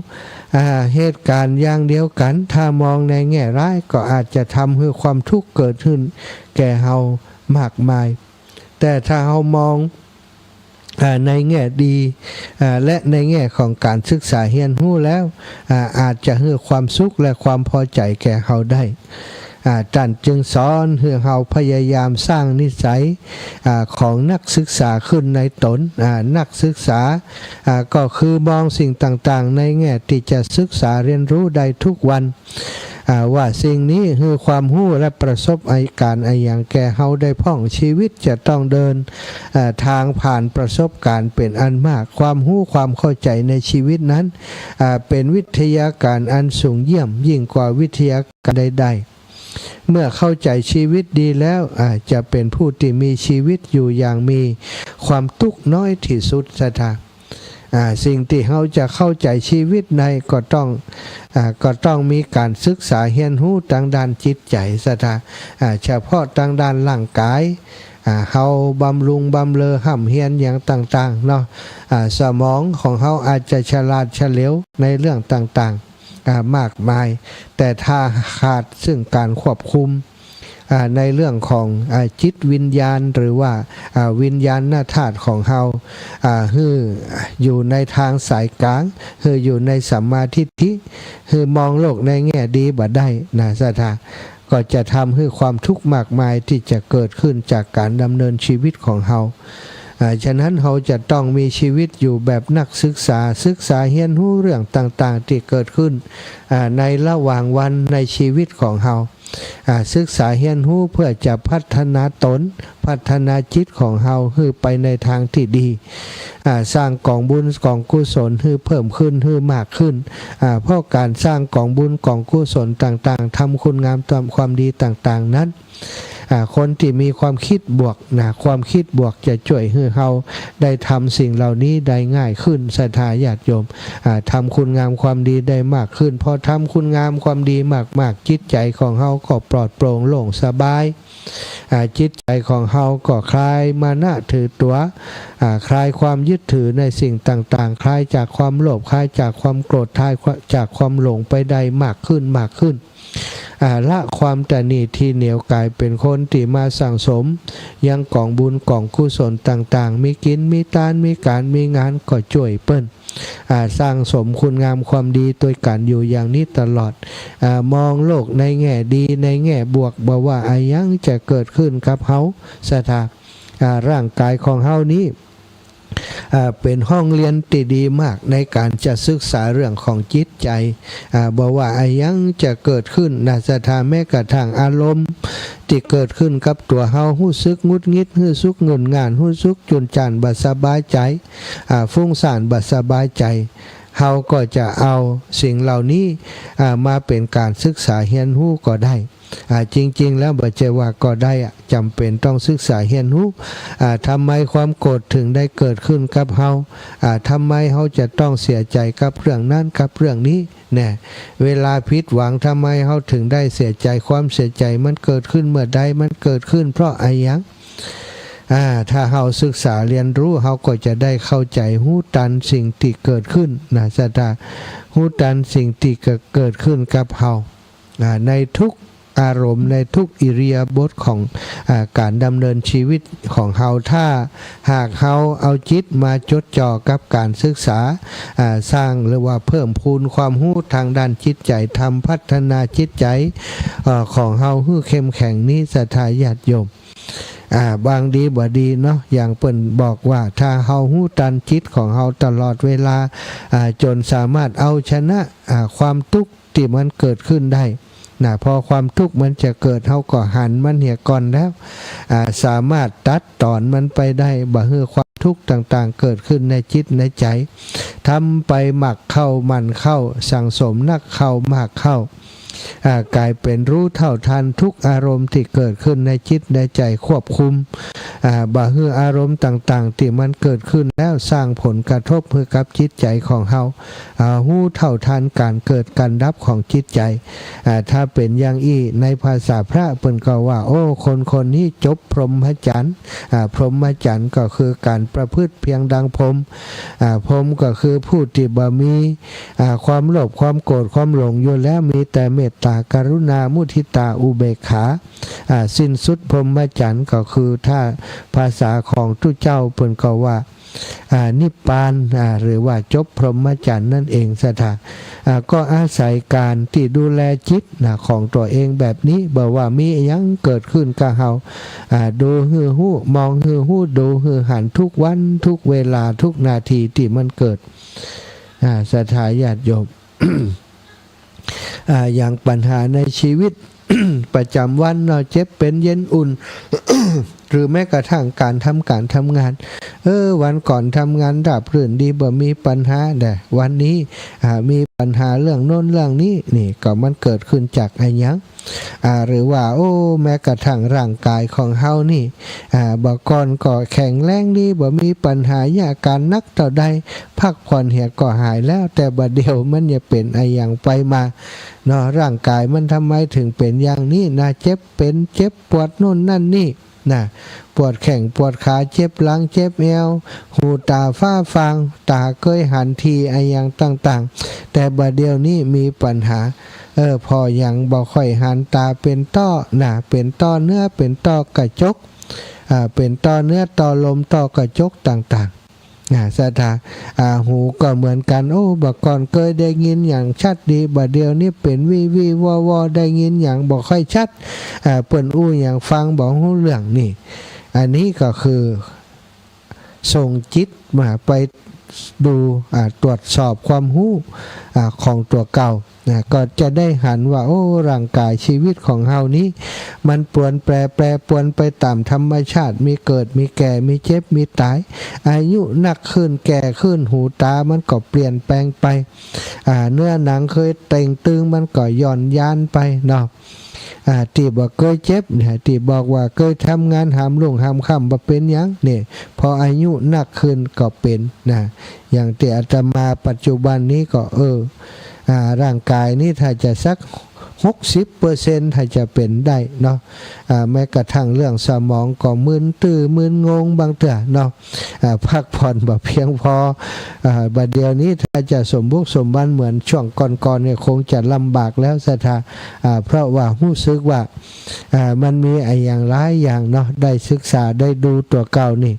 อ่า เหตุก๋ารณ์อย่างเดียวกั๋น ถ้ามองในแง่ร้ายก็อาจจะทำหื้อความทุกข์เกิดขึ้นแก่เฮามากมาย แต่ถ้าเฮามอง อ่า ในแง่ดี อ่า และในแง่ของก๋านศึกษาเฮียนฮู้แล้ว อ่า อาจจะหื้อความสุขและความพอใจ๋แก่เฮาได้ อ่า ต้านจึงสอนหื้อเฮาพยายามสร้างนิสัย อ่า ของนักศึกษาขึ้นในต๋น อ่า นักศึกษา อ่า ก็คือมองสิ่งต่างๆ ในแง่ตี้จะศึกษาเฮียนฮู้ได้ทุกวัน อ่า ว่าสิ่งนี้หื้อความฮู้และประสบก๋ารณ์อะหยังแก่เฮาได้พ่อง ชีวิตจะต้องเดิน อ่า ตางผ่านประสบก๋ารณ์เป๋นอันมาก ความฮู้ความเข้าใจ๋ในชีวิตนั้น อ่า เป๋นวิทยาก๋ารณ์อันสูงเยี่ยมยิ่งกว่าวิทยาก๋ารณ์ใดๆ เมื่อเข้าใจ๋ชีวิตดีแล้ว อ่า จะเป๋นผู้ตี้มีชีวิตอยู่อย่างมีความตุ๊กข์น้อยตี้สุด ศรัทธา อ่า สิ่งตี้เฮาจะเข้าใจ๋ชีวิตได้ก็ต้อง อ่า ก็ต้องมีก๋านศึกษาเฮียนฮู้ตางด้านจิตใจ๋ ศรัทธา อ่า เฉพาะตางด้านร่างก๋าย อ่า เฮาบำรุงบำเรอฮ่ำเฮียนอย่างต่างๆ เนาะ อ่า สมองของเฮาอาจจะฉลาดเฉลียวในเรื่องต่างๆ อ่า มากมาย แต่ถ้าขาดซึ่งก๋านควบคุม อ่า ในเรื่องของ อ่า จิตวิญญาณ หรือว่า อ่า วิญญาณธาตุของเฮา อ่า หื้ออยู่ในตางสายก๋าง หื้ออยู่ในสัมมาทิฏฐิ หื้อมองโลกในแง่ดีบ่ได้นะ ศรัทธา ก็จะทำหื้อความทุกข์มากมายตี้จะเกิดขึ้นจากก๋านดำเนินชีวิตของเฮา อ่า ฉะนั้นเฮาจะต้องมีชีวิตอยู่แบบนักศึกษา ศึกษาเฮียนฮู้เรื่องต่างๆ ตี้เกิดขึ้น อ่า ในระหว่างวันในชีวิตของเฮา อ่า ศึกษาเฮียนฮู้เพื่อจะพัฒนาต๋น พัฒนาจิตของเฮาหื้อไปในตางตี้ดี อ่า สร้างก๋องบุญก๋องกุศลหื้อเพิ่มขึ้น หื้อมากขึ้น อ่า เพราะก๋านสร้างก๋องบุญก๋องกุศลต่างๆ ทำคุณงามความดีต่างๆ นั้น อ่า คนตี้มีความกึ๊ดบวกนะ ความกึ๊ดบวกจะจ้วยหื้อเฮาได้ทำสิ่งเหล่านี้ได้ง่ายขึ้น ศรัทธาญาติโยม อ่า ทำคุณงามความดีได้มากขึ้น พอทำคุณงามความดีมากๆ จิตใจ๋ของเฮาก็ปลอดโปร่งโล่งสบาย อ่า จิตใจ๋ของเฮาก็คลายมานะถือตั๋ว อ่า คลายความยึดถือในสิ่งต่างๆ คลายจากความโลภ คลายจากความโกรธ คลายจากความหลงไปได้มากขึ้น มากขึ้น อ่า ละความตระหนี่ทีเหนียว ก๋ายเป๋นคนตี้มาสั่งสมยังก๋องบุญก๋องกุศลต่างๆ มีกิ๋นมีตาน มีก๋านมีงานก็จ้วยเปิ้น อ่า สั่งสมคุณงามความดีตวยกั๋นอยู่อย่างนี้ตลอด อ่า มองโลกในแง่ดีในแง่บวก บ่ว่าอะหยังจะเกิดขึ้นกับเฮา ศรัทธา อ่า ร่างก๋ายของเฮานี้ อ่า เป๋นห้องเฮียนตี้ดีมากในก๋านจะศึกษาเรื่องของจิตใจ๋ อ่า บ่ว่าอะหยังจะเกิดขึ้นนะ ศรัทธา แม้กระทั่งอารมณ์ตี้เกิดขึ้นกับตั๋วเฮา ฮู้สึกหงุดหงิด ฮู้สึกหงุ่นง่าน ฮู้สึกจุนจ้านบ่สบายใจ๋ อ่า ฟุ้งซ่านบ่สบายใจ๋ เฮาก็จะเอาสิ่งเหล่านี้ อ่า มาเป๋นก๋านศึกษาเฮียนฮู้ก็ได้ อ่า จริงๆ แล้วบ่ใจ้ว่าก็ได้อะ จ๋ำเป๋นต้องศึกษาเฮียนฮู้ อ่า ทำไมความโกรธเถิงได้เกิดขึ้นกับเฮา อ่า ทำไมเฮาจะต้องเสียใจ๋กับเรื่องนั้นกับเรื่องนี้ แน่ เวลาผิดหวัง ทำไมเฮาเถิงได้เสียใจ๋ ความเสียใจ๋มันเกิดขึ้นเมื่อใด มันเกิดขึ้นเพราะอะหยัง อ่า ถ้าเฮาศึกษาเฮียนฮู้ เฮาก็จะได้เข้าใจ๋ ฮู้ตันสิ่งตี้เกิดขึ้นนะ ศรัทธา ฮู้ตันสิ่งตี้เกิด เกิดขึ้นกับเฮา อ่า ในทุกอารมณ์ ในทุกอิริยาบถของ อ่า ก๋านดำเนินชีวิตของเฮา ถ้าหากเฮาเอาจิตมาจดจ่อกับก๋านศึกษา อ่า สร้างหรือว่าเพิ่มพูนความฮู้ตางด้านจิตใจ๋ ธรรมพัฒนาจิตใจ๋ เอ่อ ของเฮาหื้อเข้มแข็งนี้ ศรัทธาญาติโยม อ่า บางดีบ่ดีเนาะ อย่างเปิ้นบอกว่า ถ้าเฮาฮู้ตันจิตของเฮาตลอดเวลา อ่า จ๋นสามารถเอาชนะ อ่า ความตุ๊กข์ตี้มันเกิดขึ้นได้นะ พอความตุ๊กข์มันจะเกิด เฮาก็หันมันเหียก่อนแล้ว อ่า สามารถตัดต๋อนมันไปได้ บ่หื้อความตุ๊กข์ต่างๆ เกิดขึ้นในจิตในใจ๋ ทำไปมากเข้า หมั่นเข้า สั่งสมนักเข้า มากเข้า อ่า ก๋ายเป๋นฮู้เท่าทันทุกอารมณ์ตี้เกิดขึ้นในจิตในใจ๋ ควบคุม อ่า บ่หื้ออารมณ์ต่างๆ ตี้มันเกิดขึ้นแล้วสร้างผลกระทบหื้อกับจิตใจ๋ของเฮา อ่า ฮู้เท่าทันก๋านเกิดก๋านดับของจิตใจ๋ อ่า ถ้าเป๋นอย่างอี้ ในภาษาพระเปิ้นก็ว่า โอ้ คนคนนี้จบพรหมจรรย์ อ่า พรหมจรรย์ก็คือก๋านประพฤติเพียงดังพรหม อ่า พรหมก็คือผู้ตี้บ่มี อ่า ความโลภ ความโกรธ ความหลงอยู่แล้ว มีแต่เมตตา กรุณา มุทิตา อุเบกขา อ่า สิ้นสุดพรหมจรรย์ ก็คือถ้าภาษาของตุ๊เจ้าเปิ้นก็ว่า อ่า นิพพาน อ่า หรือว่าจบพรหมจรรย์นั่นเอง ศรัทธา อ่า ก็อาศัยก๋านตี้ดูแลจิตนะ ของตั๋วเองแบบนี้ บ่ว่ามีอะหยังเกิดขึ้นกับเฮา อ่า ดูหื้อฮู้ มองหื้อฮู้ ดูหื้อหันทุกวัน ทุกเวลา ทุกนาทีตี้มันเกิด อ่า ศรัทธาญาติโยม อ่า อย่างปัญหาในชีวิต ประจ๋ำวันเนาะ เจ็บเป๋นเย็นอุ่น หรือแม้กระทั่งก๋านทำก๋านทำงาน เออ วันก่อนทำงานราบรื่นดี บ่มีปัญหา แต่วันนี้ อ่า มีปัญหาเรื่องโน้นเรื่องนี้ นี่ก็มันเกิดขึ้นจากอะหยัง อ่า หรือว่า โอ้ แม้กระทั่งร่างก๋ายของเฮานี่ อ่า บ่าก่อนก็แข็งแรงดี บ่มีปัญหา อาก๋านหนักเต้าใด พักผ่อนเหียก็หายแล้ว แต่บ่าเดี่ยวมันจะเป๋นอะหยังไปมาเนาะ ร่างก๋ายมันทำไมเถิงเป๋นอย่างนี้นะ เจ็บเป๋น เจ็บปวดโน้นนั่นนี่นะ ปวดแข้งปวดขา เจ็บหลัง เจ็บแอว หูต๋าฟ้าฟาง ต๋าเกยหันที อะหยังต่างๆ แต่บ่าเดี่ยวนี้มีปัญหา เออ ผ่อหยังบ่ค่อยหัน ต๋าเป๋นต้อนะ เป๋นต้อเนื้อ เป๋นต้อกระจก อ่า เป๋นต้อเนื้อ ต้อลม ต้อกระจกต่างๆ อ่า ศรัทธา อ่า หูก็เหมือนกั๋น โอ้ บ่าก่อนเกยได้ยินหยังชัดดี บ่าเดี่ยวนี้เป๋นวี้วี้วอวอ ได้ยินหยังบ่ค่อยชัด อ่า เปิ้นอู้หยังฟังบ่ฮู้เรื่องนี่ อันนี้ก็คือส่งจิตมาไปดู อ่า ตรวจสอบความฮู้ อ่า ของตั๋วเก่า นะ ก็จะได้หันว่า โอ้ ร่างก๋ายชีวิตของเฮานี้ มันปรวนแปร แปรปรวนไปต๋ามธรรมชาติ มีเกิด มีแก่ มีเจ็บ มีต๋าย อายุนักขึ้น แก่ขึ้น หูต๋ามันก็เปลี่ยนแปลงไป อ่า เนื้อหนังเกยเต่งตึง มันก็หย่อนยานไปเนาะ อ่า ตี้บ่เกยเจ็บเนี่ย ตี้บอกว่าเกยทำงานหามรุ่งหามค่ำบ่เป๋นหยังเนี่ย พออายุนักขึ้นก็เป๋นนะ อย่างตี้อาตมาปัจจุบันนี้ก็ เออ อ่า ร่างกายนี้ถ้าจะสักหกสิบเปอร์เซ็นต์ ถ้าจะเป๋นได้เนาะ อ่า แม้กระทั่งเรื่องสมองก็มึนตื้อมึนงงบางเตื้อเนาะ อ่า พักผ่อนบ่เพียงพอ อ่า บัดเดี๋ยวนี้ถ้าจะสมบุกสมบันเหมือนช่วงก่อนๆ เนี่ย คงจะลำบากแล้วศรัทธา อ่า เพราะว่าฮู้สึกว่า อ่า มันมีอะหยังหลายอย่างเนาะ ได้ศึกษาได้ดูตั๋วเก่านี่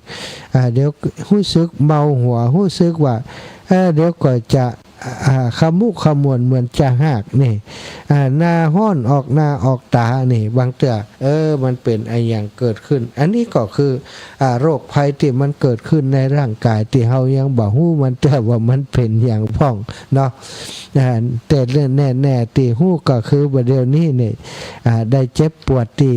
อ่า เดี๋ยวฮู้สึกเมาหัว ฮู้สึกว่า เออ เดี๋ยวก็จะ อ่า ขมุกขมัวเหมือนจะหากนี่ อ่า หน้าฮ้อนออกหน้าออกต๋านี่ บางเตื้อ เออ มันเป๋นอะหยังเกิดขึ้น อันนี้ก็คือ อ่า โรคภัยตี้มันเกิดขึ้นในร่างกายตี้เฮายังบ่ฮู้มันเตื้อว่ามันเป๋นหยังพ่องเนาะ อ่า แต่เรื่องแน่ๆ ตี้ฮู้ก็คือบัดเดี๋ยวนี้นี่ อ่า ได้เจ็บปวดตี้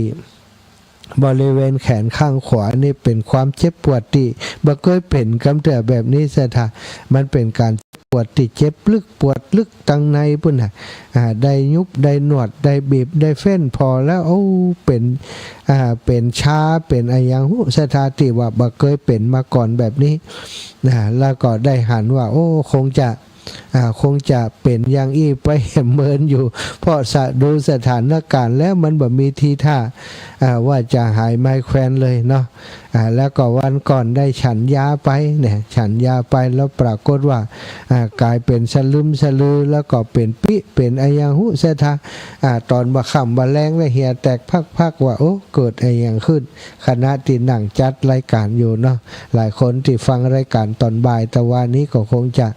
บริเวณแขนข้างขวานี่เป๋นความเจ็บปวดตี้บ่เกยเป๋นกำเตื้อแบบนี้ศรัทธา มันเป๋นก๋านเจ็บปวดตี้เจ็บลึกปวดลึกตังในปู้นน่ะ อ่า ได้ยุบได้นวดได้บีบได้เฟ้นผ่อแล้ว โอ้ เป๋น อ่า เป๋นชาเป๋นอะหยังฮู้ศรัทธา ตี้ว่าบ่เกยเป๋นมาก่อนแบบนี้ อ่า แล้วก็ได้หันว่า โอ้ คงจะ อ่า คงจะเป๋นอย่างอี้ไปแหมเมินอยู่ เพราะสะ ดูสถานก๋ารณ์แล้วมันบ่มีทีท่า อ่า ว่าจะหายไมเกรนเลยเนาะ อ่า แล้วก็วันก่อนได้ฉันยาไปเนี่ย ฉันยาไปแล้วปรากฏว่า อ่า ก๋ายเป๋นสะลึมสะลือ แล้วก็เป๋นปิ๊เป๋นอะหยังฮู้ศรัทธา อ่า ต๋อนบ่าค่ำบ่าแลงแล้วเหี่ยแตกพักๆ ว่า โอ้ เกิดอะหยังขึ้น ขณะตี้นั่งจัดรายก๋านอยู่เนาะ หลายคนตี้ฟังรายก๋านต๋อนบ่ายตะวานี้ก็คงจะ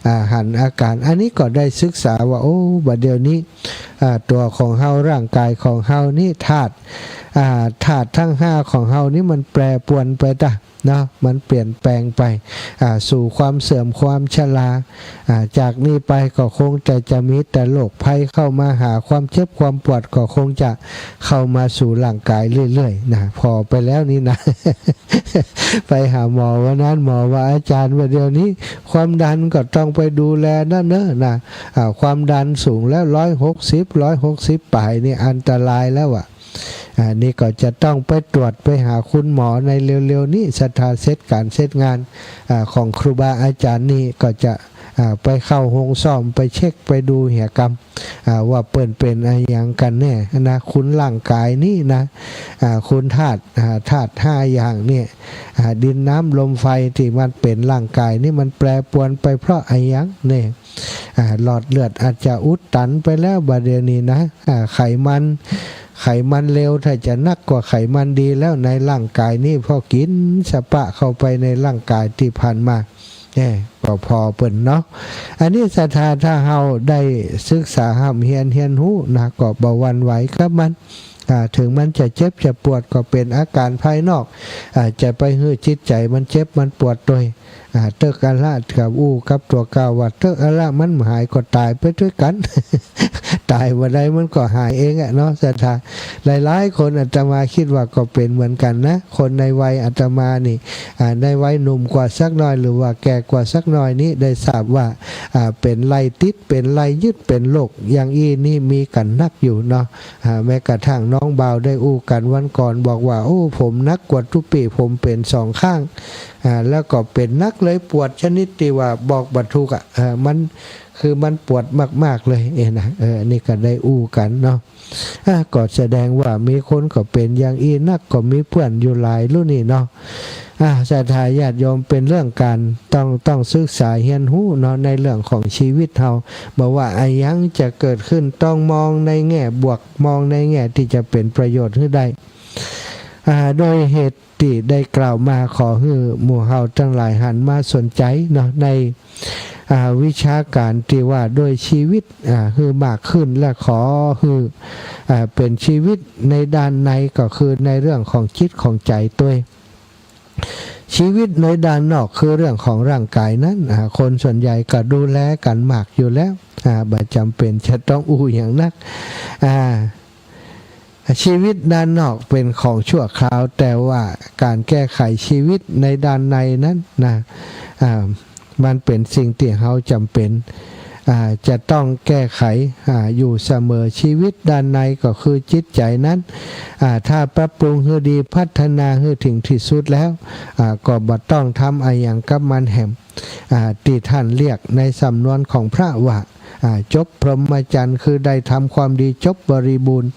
อ่า หันอาก๋าน อันนี้ก็ได้ศึกษาว่า โอ้ บัดเดี๋ยวนี้ อ่า ตั๋วของเฮา ร่างก๋ายของเฮานี่ ธาตุ อ่า ธาตุตังห้าของเฮานี่มันแปรปรวนไปตะเนาะ มันเปลี่ยนแปลงไป อ่า สู่ความเสื่อมความชรา อ่า จากนี้ไปก็คงแต่จะมีแต่โรคภัยเข้ามาหา ความเจ็บความปวดก็คงจะเข้ามาสู่ร่างก๋ายเรื่อยๆ นะ ผ่อไปแล้วนี่นะ ไปหาหมอวันนั้น หมอว่า อาจ๋ารย์ ว่าเดี๋ยวนี้ความดันก็ต้องไปดูแลนะเนอะนะ อ่า ความดันสูงแล้ว ร้อยหกสิบ ร้อยหกสิบป๋ายนี่อันตรายแล้วอะ อ่า นี่ก็จะต้องไปตรวจไปหาคุณหมอในเร็วๆ นี้ ศรัทธาเสร็จก๋านเสร็จงาน อ่า ของครูบาอาจ๋ารย์นี่ก็จะ อ่า ไปเข้าห้องซ่อม ไปเช็ค ไปดูเหียกำ อ่า ว่าเปิ้นเป๋นอะหยังกั๋นแน่นะ คุณร่างก๋ายนี่นะ อ่า คุณธาตุ อ่า ธาตุห้าอย่างเนี่ย อ่า ดินน้ำลมไฟตี้มันเป๋นร่างก๋ายนี่มันแปรปรวนไปเพราะอะหยังเนี่ย อ่า หลอดเลือดอาจจะอุดตันไปแล้วบัดเดี๋ยวนี้นะ อ่า ไขมัน ไขมันเลวถ้าจะนักกว่าไขมันดีแล้วในร่างก๋ายนี่ เพราะกิ๋นสะปะเข้าไปในร่างก๋ายตี้ผ่านมา เอ้อ ก็ผ่อเปิ้นเนาะ อันนี้ศรัทธา ถ้าเฮาได้ศึกษาฮ่ำเฮียน เฮียนฮู้นะ ก็บ่หวั่นไหวกับมัน อ่า เถิงมันจะเจ็บจะปวดก็เป๋นอาก๋ารภายนอก อ่า จะไปหื้อจิตใจ๋มันเจ็บมันปวดตวย อ่า เติ๊กอะละ กับอู้กับตั๋วเก่าว่า เติ๊กอะละ มันบ่หายก็ต๋ายไปตวยกั๋น ต๋ายบ่ได้มันก็หายเองอะเนาะ ศรัทธา หลายๆ คนอาตมากึ๊ดว่าก็เป๋นเหมือนกั๋นนะ คนในวัยอาตมานี่ อ่า ในวัยหนุ่มกว่าสักหน่อย หรือว่าแก่กว่าสักหน่อยนี้ ได้ทราบว่า อ่า เป๋นไล่ติด เป๋นไล่ยึด เป๋นโรคอย่างอี้นี่มีกั๋นนักอยู่เนาะ อ่า แม้กระทั่งน้องบ่าวได้อู้กั๋นวันก่อนบอกว่า โอ้ ผมหนักกว่าตุ๊ปี้ ผมเป๋นสองข้าง อ่า แล้วก็เป๋นหนักเลย ปวดชนิดตี้ว่าบอกบ่ถูกอะ อ่า มัน คือมันปวดมากๆ เลย เอ้อนะ เออ อันนี้ก็ได้อู้กั๋นเนาะ อ่ะ ก็แสดงว่ามีคนก็เป๋นอย่างอี้นัก ก็มีเปื้อนอยู่หลายลู้นี่เนาะ อ่ะ ศรัทธาญาติโยม เป๋นเรื่องก๋านต้อง ต้องศึกษาเฮียนฮู้เนาะ ในเรื่องของชีวิตเฮา บ่ว่าอะหยังจะเกิดขึ้น ต้องมองในแง่บวก มองในแง่ตี้จะเป๋นประโยชน์หื้อได้ อ่า โดยเหตุตี้ได้กล่าวมา ขอหื้อหมู่เฮาตังหลายหันมาสนใจ๋เนาะ ใน อ่า วิชาก๋านตี้ว่าโดยชีวิต อ่า หื้อมากขึ้น และขอหื้อ อ่า เป๋นชีวิตในด้านใน ก็คือในเรื่องของจิตของใจ๋ตวย ชีวิตในด้านนอกคือเรื่องของร่างก๋ายนั้น อ่า คนส่วนใหญ่ก็ดูแลกั๋นมากอยู่แล้ว อ่า บ่จ๋ำเป๋นจะต้องอู้หยังนัก อ่า ชีวิตด้านนอกเป๋นของชั่วคราว แต่ว่าก๋านแก้ไขชีวิตในด้านในนั้นนะ อ่า มันเป๋นสิ่งตี้เฮาจ๋ำเป๋น อ่า จะต้องแก้ไข อ่า อยู่เสมอ ชีวิตด้านในก็คือจิตใจ๋นั้น อ่า ถ้าปรับปรุงหื้อดี พัฒนาหื้อถึงตี้สุดแล้ว อ่า ก็บ่ต้องทำอะหยังกับมันแหม อ่า ตี้ท่านเรียกในสำนวนของพระว่า อ่า จบพรหมจรรย์ คือได้ทำความดีจบบริบูรณ์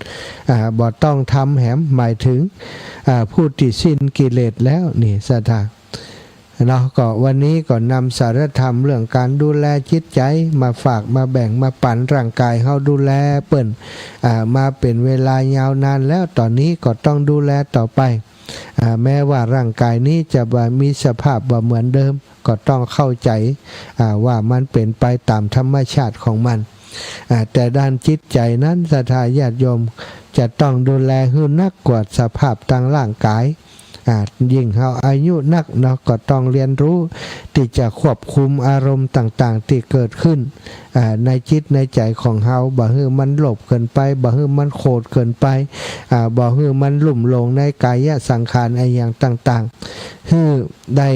อ่า บ่ต้องทำแหม หมายถึง อ่า ผู้ตี้สิ้นกิเลสแล้วนี่ศรัทธา เนาะ ก็วันนี้ก็นำสาระธรรมเรื่องการดูแลจิตใจ๋มาฝากมาแบ่งมาปั๋น ร่างกายเฮาดูแลเปิ้น อ่า มาเป๋นเวลายาวนานแล้ว ต๋อนนี้ก็ต้องดูแลต่อไป อ่า แม้ว่าร่างกายนี้จะบ่มีสภาพบ่เหมือนเดิม ก็ต้องเข้าใจ๋ อ่า ว่ามันเป๋นไปต๋ามธรรมชาติของมัน อ่า แต่ด้านจิตใจ๋นั้นศรัทธาญาติโยมจะต้องดูแลหื้อนักกว่าสภาพตางร่างกาย อ่า ยิ่งเฮาอายุนักเนาะ ก็ต้องเรียนรู้ตี้จะควบคุมอารมณ์ต่างๆ ตี้เกิดขึ้น อ่า ในจิตในใจ๋ของเฮา บ่หื้อมันโลภเกินไป บ่หื้อมันโขดเกินไป อ่า บ่หื้อมันลุ่มหลงในกายสังขารอะหยังต่างๆ หื้อได้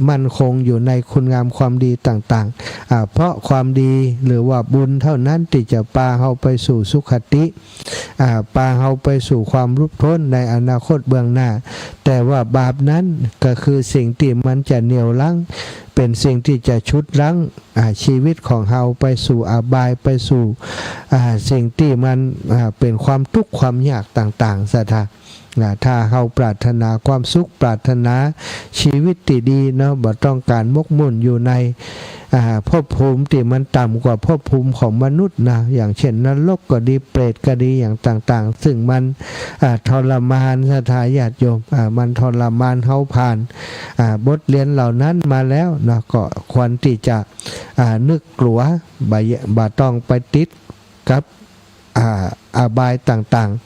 มั่นคงอยู่ในคุณงามความดีต่างๆ อ่า เพราะความดีหรือว่าบุญเท่านั้นตี้จะปาเฮาไปสู่สุคติ อ่า ปาเฮาไปสู่ความหลุดป๊นในอนาคตเบื้องหน้า แต่ว่าบาปนั้นก็คือสิ่งตี้มันจะเหนี่ยวรั้ง เป๋นสิ่งตี้จะฉุดรั้ง อ่า ชีวิตของเฮาไปสู่อบาย ไปสู่ อ่า สิ่งตี้มัน อ่า เป๋นความตุ๊กข์ความยากต่างๆ ศรัทธา อ่า ถ้าเฮาปรารถนาความสุข ปรารถนาชีวิตตี้ดีเนาะ บ่ต้องก๋านหมกมุ่นอยู่ใน อ่า ภพภูมิตี้มันต่ำกว่าภพภูมิของมนุษย์นะ อย่างเช่นนรกก็ดี เปรตก็ดี อย่างต่างๆ ซึ่งมัน อ่า ทรมานศรัทธาญาติโยม อ่า มันทรมานเฮาผ่าน อ่า บทเรียนเหล่านั้นมาแล้วเนาะ ก็ควรตี้จะ อ่า นึกกลัว บ่ บ่ต้องไปติดกับ อ่า อบายต่างๆ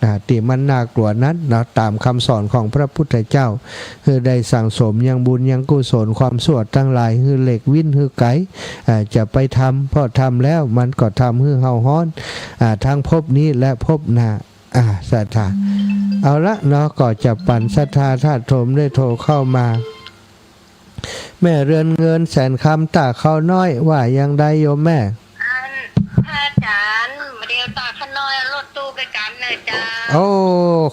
อ่า ตี้มันน่ากลัวนั้นเนาะ ต๋ามกำสอนของพระพุทธเจ้า หื้อได้สั่งสมยังบุญยังกุศลความชั่วตังหลาย หื้อเล็กวิ้นหื้อไก๋ อ่า จะไปทำ เพราะทำแล้วมันก็ทำหื้อเฮาฮ้อน อ่า ตังภพนี้และภพหน้า อ่า ศรัทธา เอาละเนาะ ก็จะปั๋นศรัทธาญาติโยมได้โทรเข้ามา แม่เรือนเงินแสนคำ ต้าข้าวน้อย ว่าอย่างใดโยมแม่ อัน พระอาจ๋ารย์ มาเดียวต้าข้าวน้อยเอารถตู้ไปก๋ำหน่อยเจ้า โอ้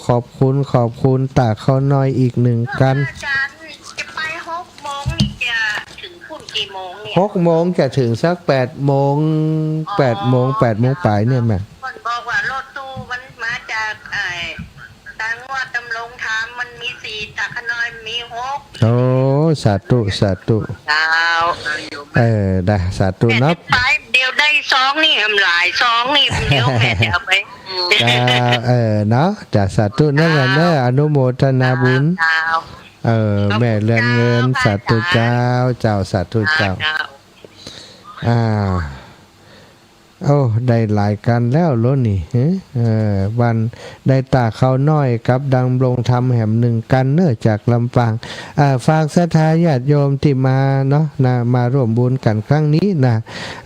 ขอบคุณ ขอบคุณ ต้าข้าวน้อยอีกหนึ่งคัน พระอาจ๋ารย์ จะไปหกโมงนี่จะถึงพุ้นกี่โมงเนี่ย หกโมงจะถึงสักแปดโมง อ๋อ แปดโมง แปดโมงป๋ายเนี่ยแม่ เปิ้นบอกว่ารถตู้มันมาจากไอ้ ตางวัดดำรงธรรมมันมีสี่ ต้าข้าวน้อยมีหก โอ้ สาธุ สาธุ เจ้า เออ ได้ สาธุเนาะ ไปเดี๋ยวได้ซองนี่ หลายซองนี่ เดี๋ยวแม่จะเอาไป เจ้า เออ เนาะ จ้ะ สาธุเนาะแม่เนาะ อนุโมทนาบุญ เจ้า เออ แม่เรือนเงิน สาธุเจ้า เจ้า สาธุเจ้า เจ้า อ่า โอ้ ได้หลายคันแล้วโลนี่ เออ วันได้ต้าข้าวน้อยกับดำรงธรรมแหมหนึ่งคันเน่อ จากลำปาง อ่า ฝากศรัทธาญาติโยมตี้มาเนาะ นะ มาร่วมบุญกั๋นครั้งนี้นะ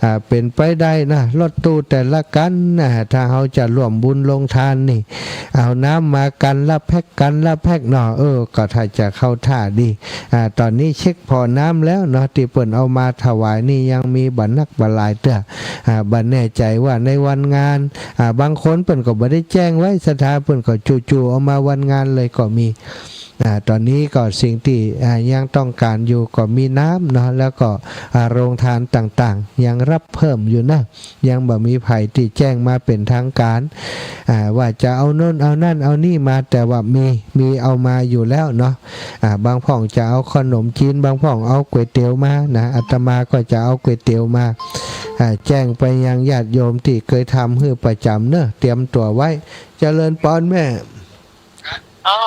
อ่า เป๋นไปได้นะ รถตู้แต่ละคันนะ ถ้าเฮาจะร่วมบุญโฮงทานนี่ เอาน้ำมาคันละแพ็ค คันละแพ็คเนาะ เออ ก็ถ้าจะเข้าท่าดี อ่า ต๋อนนี้เช็คผ่อน้ำแล้วเนาะ ตี้เปิ้นเอามาถวายนี่ยังมีบ่นักบ่หลายเตื้อ อ่า บ่แน่ใจ๋ว่าในวันงาน อ่า บางคนเปิ้นก็บ่ได้แจ้งไว้ ศรัทธาเปิ้นก็จู่ๆเอามาวันงานเลยก็มี อ่า ต๋อนนี้ก็สิ่งตี้ อ่า ยังต้องก๋านอยู่ก็มีน้ำเนาะ แล้วก็ อ่า โฮงทานต่างๆ ยังฮับเพิ่มอยู่นะ ยังบ่มีใผตี้แจ้งมาเป๋นทางก๋าน อ่า ว่าจะเอาโน่นเอานั่นเอานี่มา แต่ว่ามี มีเอามาอยู่แล้วเนาะ อ่า บางพ่องจะเอาขนมจีน บางพ่องเอาก๋วยเตี๋ยวมานะ อาตมาก็จะเอาก๋วยเตี๋ยวมา อ่า แจ้งไปยังญาติโยมตี้เกยทำหื้อประจ๋ำเน่อ เตรียมตั๋วไว้ เจริญปอนแม่ อ๋อ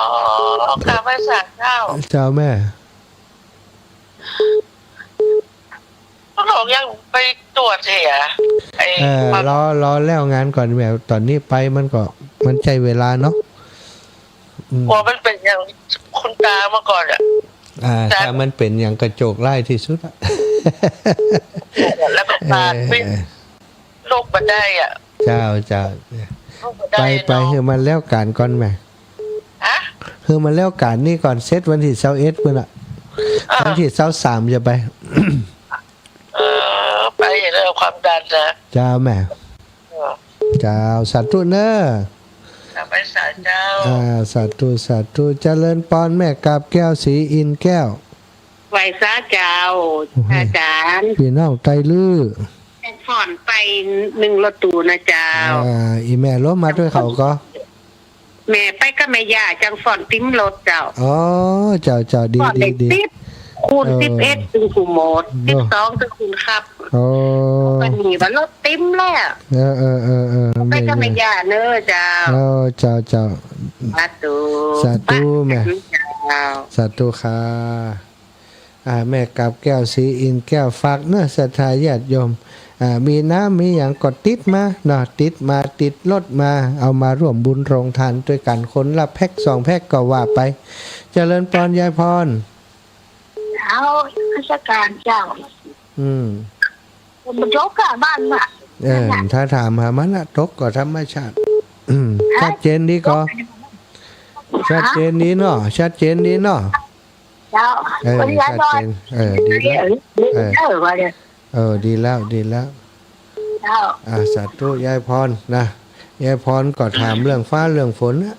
ข้าพเจ้า เจ้าแม่ ก็หลงยังไปตรวจเหีย ไอ้ เออ ความ รอ รอแล้วงานก่อนแม่ ต๋อนนี้ไปมันก็ มันใจ๊เวลาเนาะ อืม กลัวมันเป๋นอย่างคุณตาเมื่อก่อนอะ อ่า แต่ ถ้ามันเป๋นอย่างกระโจกร้ายตี้สุดอะ แล้วก็ปาด เออ ไม่ ลุกบ่ได้อะ เจ้า เจ้า ลุกบ่ได้ ไป ไป เนาะ หื้อมันแล้วก๋านก่อนแม่ ฮะ หื้อมันแล้วก๋านนี่ก่อน เสร็จวันตี้ซาวเอ็ดพุ้นละ อ่า วันตี้ซาวสามจะไป เออ ไป เออ ความดันนะ เจ้าแม่ เออ เจ้า สาธุเน่อ อ่า ไหว้สาเจ้า อ่า สาธุ สาธุ เจริญปอนแม่กาบแก้วศรีอินทร์แก้ว ไหว้สาเจ้า โอ้โห อาจ๋ารย์ ปี้น้องไตลื้อ ฟ้อนไปนึ่งรถตู้นะเจ้า อ่า อี่แม่ลงมาตวยเขาก่อ แม่ไปกับแม่ย่า จังฟ้อนติมรถเจ้า อ๋อ เจ้า เจ้า ดี ฟ้อนได้ ดี ดี สิบ คูณ เออ สิบเอ็ด ตึงกูหมด เนอะ สิบสอง ตึงกูขับ โอ้ วันนี้ว่ารถติมแล้ว เออ เออ เออ เออ ไปกับแม่ย่าเน่อเจ้า เออ เจ้า เจ้า สาธุ สาธุแม่ เจ้า สาธุค่ะ อ่า แม่กาบแก้วศรีอินทร์แก้ว ฝากเน่อศรัทธาญาติโยม อ่า มีน้ำมีหยังก็ติดมาเนาะ ติดมา ติดรถมา เอามาร่วมบุญโรงทานตวยกั๋น คนละแพ็คสองแพ็คก็ว่าไป เจริญปอนยายพร เจ้า นมัสก๋ารเจ้า อืม มันตกอะบ้านน่ะ เออ ถ้าถามหามันน่ะ ตกก็ธรรมชาติ อืม ฮะ ชัดเจนดีก่อ ชัดเจนดีเนาะ ชัดเจนดีเนาะ เจ้า เออ ชัดเจน เออ ดีแล้ว เออ เออ ว่าเลย เออ ดีแล้ว ดีแล้ว เจ้า อ่า สาธุ ยายพรนะ ยายพรก็ถามเรื่องฟ้าเรื่องฝนนะ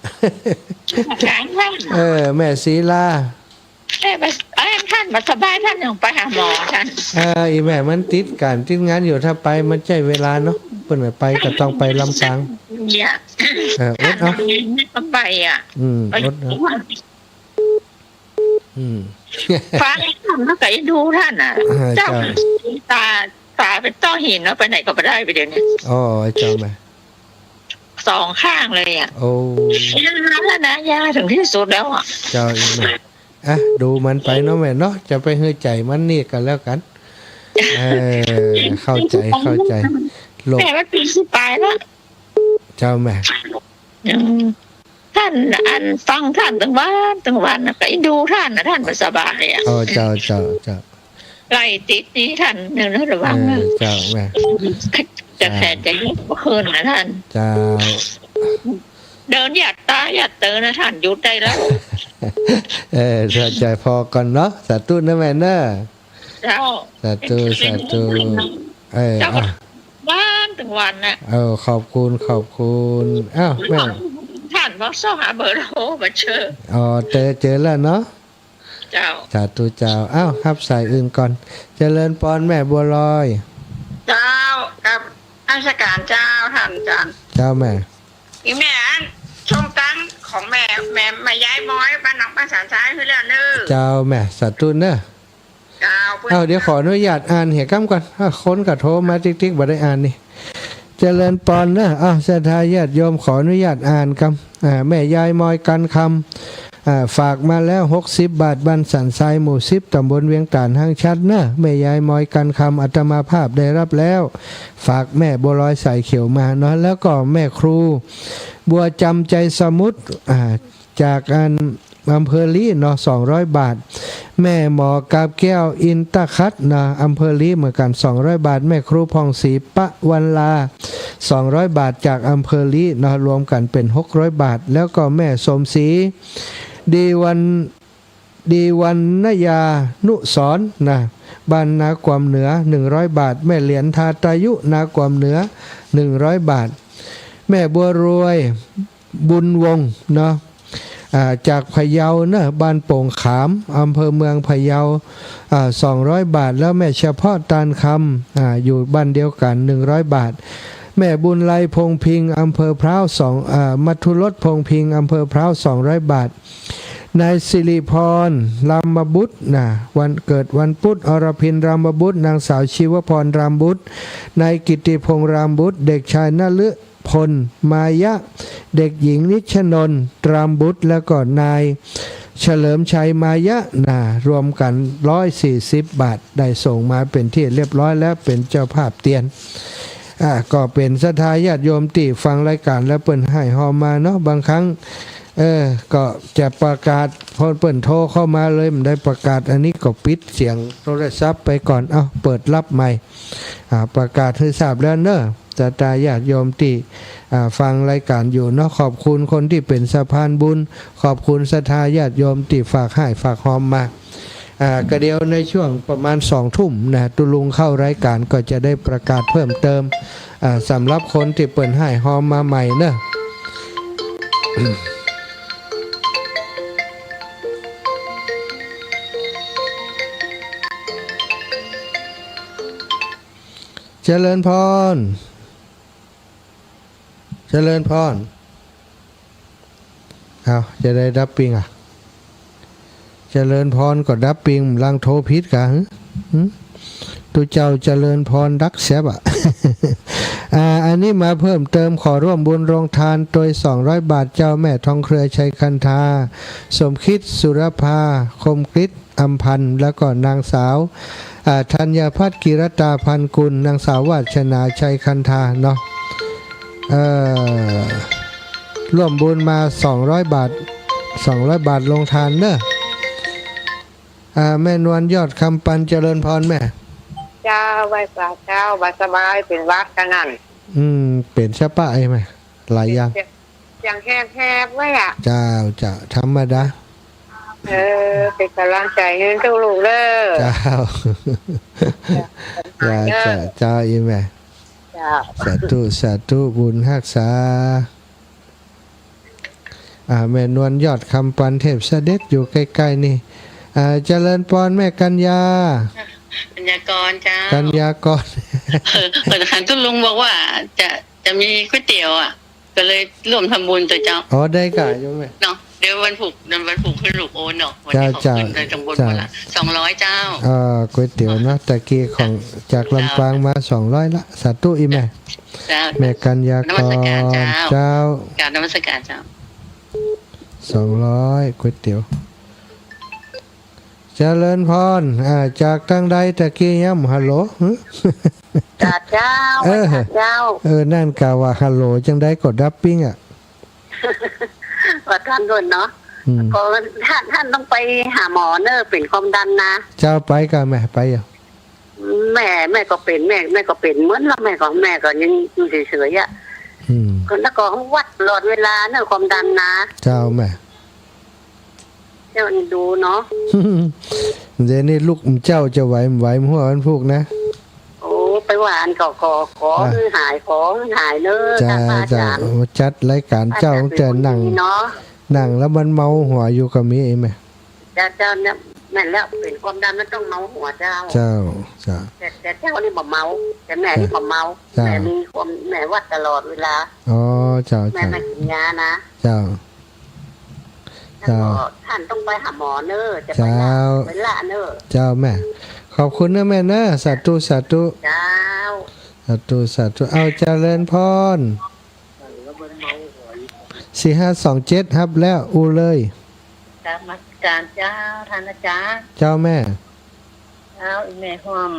ถามท่าน เออ แม่ศรีลา เอ้ย บ่ เอ้ย ท่านบ่สบาย ท่านยังไปหาหมอท่าน เออ อี่แม่มันติดก๋านติดงานอยู่ ถ้าไปมันใจ๊เวลาเนาะ เปิ้นไปก็ต้องไปลำปาง เนี่ย เออ อดเอา ไม่ไปอะ อืม อดเอา อืม ฟังมันก็เอ็นดูท่านน่ะ อ่า เจ้า เจ้า ตา ตาเป๋นต้อหินเนาะ ไปไหนก็บ่ได้ไปเดี๋ยวนี้ อ๋อ เจ้าแม่ สองข้างเลยอะ โอ้ ยาแล้วนะ ยาถึงที่สุดแล้วอะ เจ้า อี่แม่ อ่ะ ดูมันไปเนาะแม่เนาะ จะไปหื้อใจ๋มันนี่กั๋นแล้วกั๋น เออ เข้าใจ๋ เข้าใจ๋ โรค แม่ว่าปี๋สิบป๋ายแล้ว เจ้าแม่ อืม ท่านอันฟังท่านตึงวันตึงวันน่ะ ก็เอ็นดูท่านน่ะ ท่านบ่สบายอะ อ๋อ เจ้า เจ้า เจ้า ไล่ติดนี่ท่านเนี่ยนะ ระวังนะ เออ เจ้าแม่ จะแขนจะยกบ่ขึ้นนะท่าน เจ้า เดินหยัดตาหยัดเตอนะท่าน หยุดได้แล้ว เออ สะใจ๋ผ่อก่อนเนาะ สาธุนะแม่เนาะ เจ้า สาธุ สาธุ เออ เจ้า อ่ะ วันตึงวันน่ะ เออ ขอบคุณ ขอบคุณ อ้าว แม่ ท่านบอกเซาะหาเบอร์โทรบ่เจอ อ๋อ เจอ เจอแล้วเนาะ เจ้า สาธุเจ้า อ้าว ฮับสายอื่นก่อน เจริญปอนแม่บัวลอย เจ้า กับนมัสก๋ารเจ้า ท่านอาจ๋ารย์ เจ้าแม่ อี่แม่ ส่งตังค์ของแม่ แม่ แม่ยายม้อย บ้านหนอง บ้านสันทรายหื้อแล้วเน่อ เจ้าแม่ สาธุเน่อ เจ้า เอ้า เดี๋ยวขออนุญาตอ่านเหียกำก่อน อ่ะ คนก็โทรมาติ๊กๆ บ่ได้อ่านนี่ เจริญปอนเน่อ อ้าว ศรัทธาญาติโยม ขออนุญาตอ่านกำ อ่า แม่ยายม้อย กันคำ อ่า ฝากมาแล้ว หกสิบบาท บ้านสันทราย หมู่สิบ ตำบลเวียงตาด ห้างฉัตรเน่อ แม่ยายม้อย กันคำ อาตมาภาพได้รับแล้ว ฝากแม่บัวลอยสายเขียวมาเนาะ แล้วก็แม่ครูบัวจำ ใจสมุทร อ่า จากอัน อำเภอลี้เนาะ สองร้อยบาท แม่หมอกาบแก้ว อินตะขัดเนาะ อำเภอลี้เหมือนกั๋น สองร้อยบาท แม่ครูผ่องศรี ปะวันลา สองร้อยบาท จากอำเภอลี้เนาะ รวมกั๋นเป๋น หกร้อยบาท แล้วก็แม่สมศรี ดีวัน ดีวันนยานุสรณ์นะ บ้านนากวมเหนือ หนึ่งร้อยบาท แม่เหรียญ ทาตายุ นากวมเหนือ หนึ่งร้อยบาท แม่บัวรวย บุญวงศ์เนาะ อ่า จากพะเยาเนอะ บ้านโป่งขาม อำเภอเมืองพะเยา อ่า สองร้อยบาท แล้วแม่เฉพาะตานคำ อ่า อยู่บ้านเดียวกั๋น หนึ่งร้อยบาท แม่บุญไลพงษ์พิงค์ อำเภอพร้าว สอง อ่า มัทุรสพงษ์พิงค์ อำเภอพร้าว สองร้อยบาท นายสิริพร รามบุตรนะ วันเกิดวันพุธ อรพิน รามบุตร นางสาวชีวพร รามบุตร นายกิตติพงษ์ รามบุตร เด็กชายนฤ พล มายะ เด็กหญิงนิชนนท์ ตรามบุตร แล้วก็นายเฉลิมชัย มายะ นะ รวมกั๋น ร้อยสี่สิบบาท ได้ส่งมาเป๋นที่เรียบร้อยแล้ว เป๋นเจ้าภาพเตียน อ่า ก็เป๋นศรัทธาญาติโยมตี้ฟังรายก๋านแล้วเปิ้นฮ่ายฮอมาเนาะ บางครั้ง เออ ก็จะประกาศ พอเปิ้นโทรเข้ามาเลย บ่ได้ประกาศ อันนี้ก็ปิดเสียงโทรศัพท์ไปก่อน เอ้า เปิดรับใหม่ อ่า ประกาศหื้อทราบแล้วเนาะ ศรัทธาญาติโยมตี้ อ่า ฟังรายก๋านอยู่เนาะ ขอบคุณคนตี้เป๋นสะพานบุญ ขอบคุณศรัทธาญาติโยมตี้ฝากฮ่ายฝากฮอมมา อ่า ก็เดี๋ยวในช่วงประมาณสองทุ่มนะ ตุ๊ลุงเข้ารายการก็จะได้ประกาศเพิ่มเติม อ่า สำหรับคนตี้เปิ้นฮ้ายฮอมาใหม่เนาะ เจริญพร เจริญพร เอ้า จะได้ดับปิ้งอะ เจริญพรก็ดับปิ้ง ลังโทรผิดกะ หึ หึ ตุ๊เจ้าเจริญพรดักแซบอะ อ่า อันนี้มาเพิ่มเติม ขอร่วมบุญโรงทานตวยสองร้อยบาท เจ้าแม่ทองเครือชัยคันธา สมคิด สุรภา คมกฤษ อำพันธ์ แล้วก็นางสาว อ่า ธัญพัฒน์ กิรตาพันกุล นางสาววาสนา ชัยคันธา เนาะ เอ่อ ร่วมบุญมาสองร้อยบาท สองร้อยบาทโรงทานเนาะ อ่า แม่นวล ยอดคำปัน เจริญพรแม่ เจ้า ไหว้พระเจ้า บ่สบาย เป๋นหวัดกั๋นนั่น อืม เป๋นซะปะไอ้แม่ หลายอย่าง เสียง เสียงแหบๆ ไว้อะ เจ้า เจ้า ธรรมดา เออ เป๋นก๋ำลังใจ๋หื้อตุ๊ลุงเน่อ เจ้า เจ้า เจ้า เจ้า อีแม่ เจ้า สาธุ สาธุ บุญฮักษา อ่า แม่นวล ยอดคำปัน เทพเสด็จอยู่ใก้ๆ นี่ อ่า เจริญพรแม่กัญญา กัญญากรเจ้า กัญญากร เออ เปิดหันตุ๊ลุงบอกว่าจะ จะมีก๋วยเตี๋ยวอะ ก็เลยร่วมทำบุญตวยเจ้า อ๋อ ได้ก่ะ โยมแม่ เนาะ เดี๋ยววันพูก วันพูกหื้อลูกโอนเนาะ วันนี้ขอบคุณ เจ้า เจ้า โดยตรงบน เจ้า คนละสองร้อยเจ้า อ่า ก๋วยเตี๋ยวเนาะ ตะกี้ของ จากลำปางมาสองร้อยละ สาธุอีแม่ เจ้า แม่กัญญากร นมัสการเจ้า เจ้า กราบนมัสการเจ้า สองร้อย ก๋วยเตี๋ยว เจริญพร อ่า จากตางใดตะกี้ย้ำ ฮัลโหล หึ จ้าเจ้า เออ จ้าเจ้า เออ นั่นกะว่าฮัลโหลจังใดก็ดับปิ้งอะ ว่าต้านโดนเนาะ อืม ก็ต้าน ต้านต้องไปหาหมอเน่อ เป๋นความดันนะ เจ้า ไปก่ะแม่ ไปอะ แม่ แม่ก็เป๋น แม่ แม่ก็เป๋นเหมือนละ แม่ก็ แม่ก็ยังอยู่เฉยๆ อะ อืม ก็แล้วก็วัดตลอดเวลาเน่อ ความดันนะ เจ้าแม่ เจ้านี่ดูเนาะ เดี๋ยวนี้ลูกเจ้าจะไหวบ่ไหว หัววันพูกนะ โอ้ ไปว่าอั้นก็ ก็ขอ อ่ะ หื้อหาย ขอหื้อหายเน่อ เจ้า ท่านพระอาจารย์ เจ้า โอ้ จัดรายการเจ้า อาจารย์ ตั้งแต่นั่ง เป๋นคนดีเนาะ นั่งแล้วมันเมาหัวอยู่ก็มีไอ้แม่ เจ้า เจ้าเนี่ย แม่นแล้ว เป๋นความดันมันต้องเมาหัวเจ้า เจ้า เจ้า แต่ แต่เจ้านี่บ่เมา แต่แม่นี่บ่เมา เจ้า แม่มีความ แม่วัดตลอดเวลา อ๋อ เจ้า แม่ เจ้า ไม่กินยานะ เจ้า แล้วก็ เจ้า ท่านต้องไปหาหมอเน่อ จะไปละ เจ้า ไปละเน่อ เจ้าแม่ ขอบคุณเน่อแม่เน่อ สาธุ สาธุ เจ้า สาธุ สาธุ เอา เจริญพร สี่ห้าสองเจ็ด ฮับแล้ว อู้เลย กราบนมัสการเจ้า ท่านอาจารย์ เจ้าแม่ เจ้า อีแม่ห่วม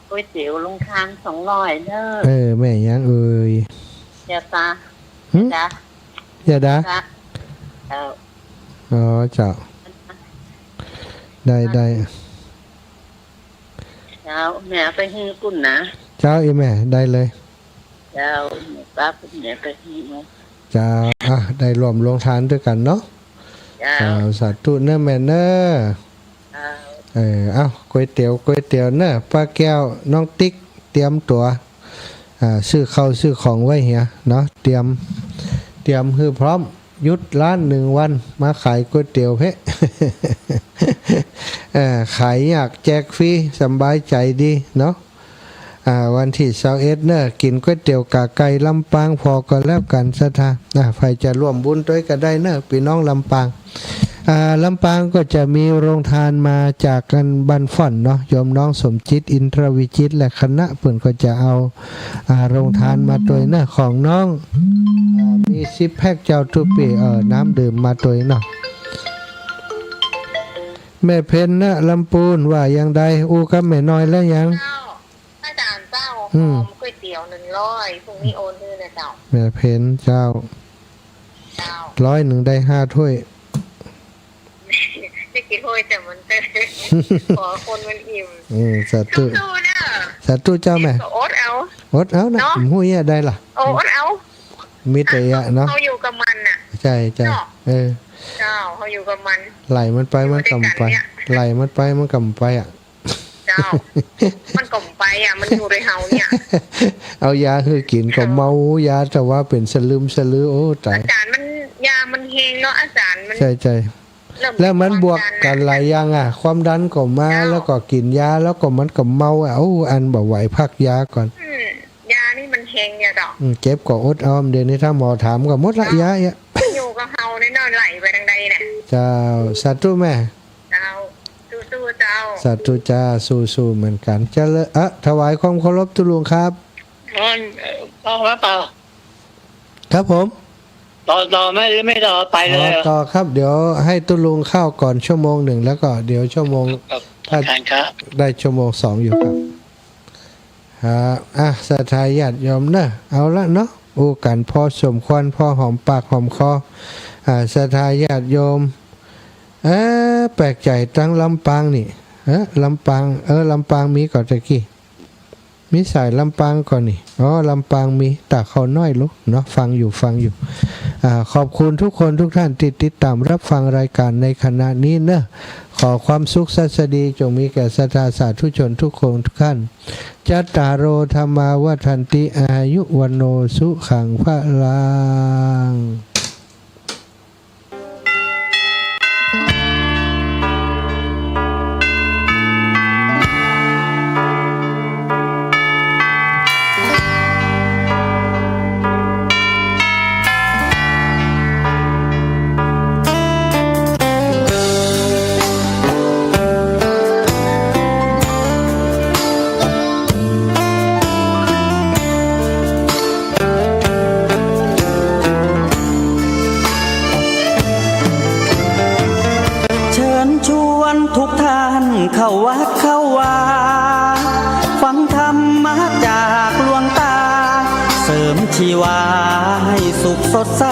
ก๋วยเตี๋ยวโรงทานสองร้อยเน่อ เออ แม่หยังเอ่ย ยาตา หึ ยาดา ยาดา ยาดา เจ้า อ๋อ เจ้า ได้ ได้ เจ้า แม่เอาไปหื้อปุ้นนะ เจ้า อีแม่ ได้เลย เจ้า แม่ปั๊บ แม่ไปหื้อ เจ้า อ่ะ ได้ร่วมโรงทานตวยกั๋นเนาะ เจ้า เจ้า สาธุเน่อแม่เน่อ เจ้า เออ เอ้า ก๋วยเตี๋ยว ก๋วยเตี๋ยวเน่อ ป้าแก้ว น้องติ๊ก เตรียมตั๋ว อ่า ซื้อข้าวซื้อของไว้เหียเนาะ เตรียม เตรียมหื้อพร้อม หยุดร้านหนึ่งวัน มาขายก๋วยเตี๋ยวเพ่ เอ่อ ขายยากแจกฟรี สำบายใจ๋ดีเนาะ อ่า วันตี้ซาวเอ็ดเน่อ กิ๋นก๋วยเตี๋ยวก๋าไก่ลำปางผ่อก็แล้วกั๋นศรัทธา อ่า ใผจะร่วมบุญตวยก็ได้เน่อ ปี้น้องลำปาง อ่า ลำปางก็จะมีโรงทานมาจากอันบ้านฝ่อนเนาะ โยมน้องสมจิต อินทรวิจิตร และคณะ เปิ้นก็จะเอา อ่า โรงทานมาตวยเน่อ ของน้อง อ่า มีซิกแพ็คเจ้า ตุ๊ปี้ เอ่อ น้ำดื่มมาตวยเนาะ แม่เพ็ญเน่อ ลำปูน ว่าอย่างใด อู้กับแม่น้อยแล้วยัง เจ้า อาจารย์เจ้า อืม ห่อก๋วยเตี๋ยวหนึ่งร้อย พรุ่งนี้โอนคืนนะเจ้า แม่เพ็ญเจ้า เจ้า ร้อยหนึ่งได้ห้าถ้วย ได้กี่ถ้วยแต่มันเต็ม ขอคนมันอิ่ม อืม สาธุ สู้ๆ เน่อ สาธุเจ้าแม่ ก็อดเอา อดเอานะ เนาะ บ่ฮู้เยียะใดล่ะ โอ้ อดเอา มีแต่เยียะเนาะ เขาอยู่กับมันน่ะ ใจ้ ใจ้ เนาะ เออ เจ้า เฮาอยู่กับมัน ไล่มันไปมันก็บ่ไป อยู่ด้วยกั๋นเนี่ย ไล่มันไปมันก็บ่ไปอะ เจ้า มันก็บ่ไปอะ มันอยู่ด้วยเฮาเนี่ย เอายาหื้อกิ๋นก็เมา ยาแต่ว่าเป๋นสลึมสลือ โอ้ ต๋าย อาจ๋ารย์ มัน ยามันแฮงเนาะ อาจ๋ารย์ มัน ใจ้ ใจ้ เริ่ม แล้วมันบวกกั๋นหลายอย่างอะ ความดันก็มา เจ้า แล้วก็กิ๋นยา แล้วก็มันก็เมาอะ โอ้ อันบ่ไหว พักยาก่อน อืม ยานี่มันแฮงเนี่ยเจ้า อืม เจ็บก็อดเอา เดี๋ยวนี้ถ้าหมอถามก็หมดละ เจ้า ยาอะ อยู่กับเฮาเนี่ยเนาะ ไหลไปตางใดเนี่ย เจ้า สาธุแม่ เจ้า สู้ๆ เจ้า สาธุจ้า สู้ๆ เหมือนกั๋น เจริญ เอ๊ะ ถวายความเคารพตุ๊ลุงครับ อ๋อ เอ่อ ต่อไหมเปล่า ครับผม ต่อ ต่อไหม หรือไม่ต่อ ไปเลย อ๋อ ต่อครับ เดี๋ยวให้ตุ๊ลุงเข้าก่อนชั่วโมงหนึ่ง แล้วก็เดี๋ยวชั่วโมง ครับ ถ้า อาจ๋ารย์ครับ ได้ชั่วโมงสองอยู่ครับ ฮะ อ่ะ ศรัทธาญาติโยมเนอะ เอาละเนาะ อู้กั๋นพอสมควร พอหอมปากหอมคอ อ่า ศรัทธาญาติโยม เอ๊ะ แปลกใจ๋ ตางลำปางนี่ เอ๊ะ ลำปาง เออ ลำปางมีก่อตะกี้ มีสายลำปางก่อนี่ อ๋อ ลำปางมี ต๋าข้าวน้อยลูกเนาะ ฟังอยู่ ฟังอยู่ อ่า ขอบคุณทุกคนทุกท่านที่ติดต๋ามรับฟังรายการในขณะนี้เนอะ ขอความสุขสัสดีจงมีแก่ศรัทธาสาธุชนทุกคนทุกท่าน จัตตาโร ธัมมา วัฑฒันติ อายุ วัณโณ สุขัง พลัง เชิญชวนทุกท่านเข้าวัดเข้าวา ฟังธรรมะจากหลวงตา เสริมชีวาให้สุขสดใส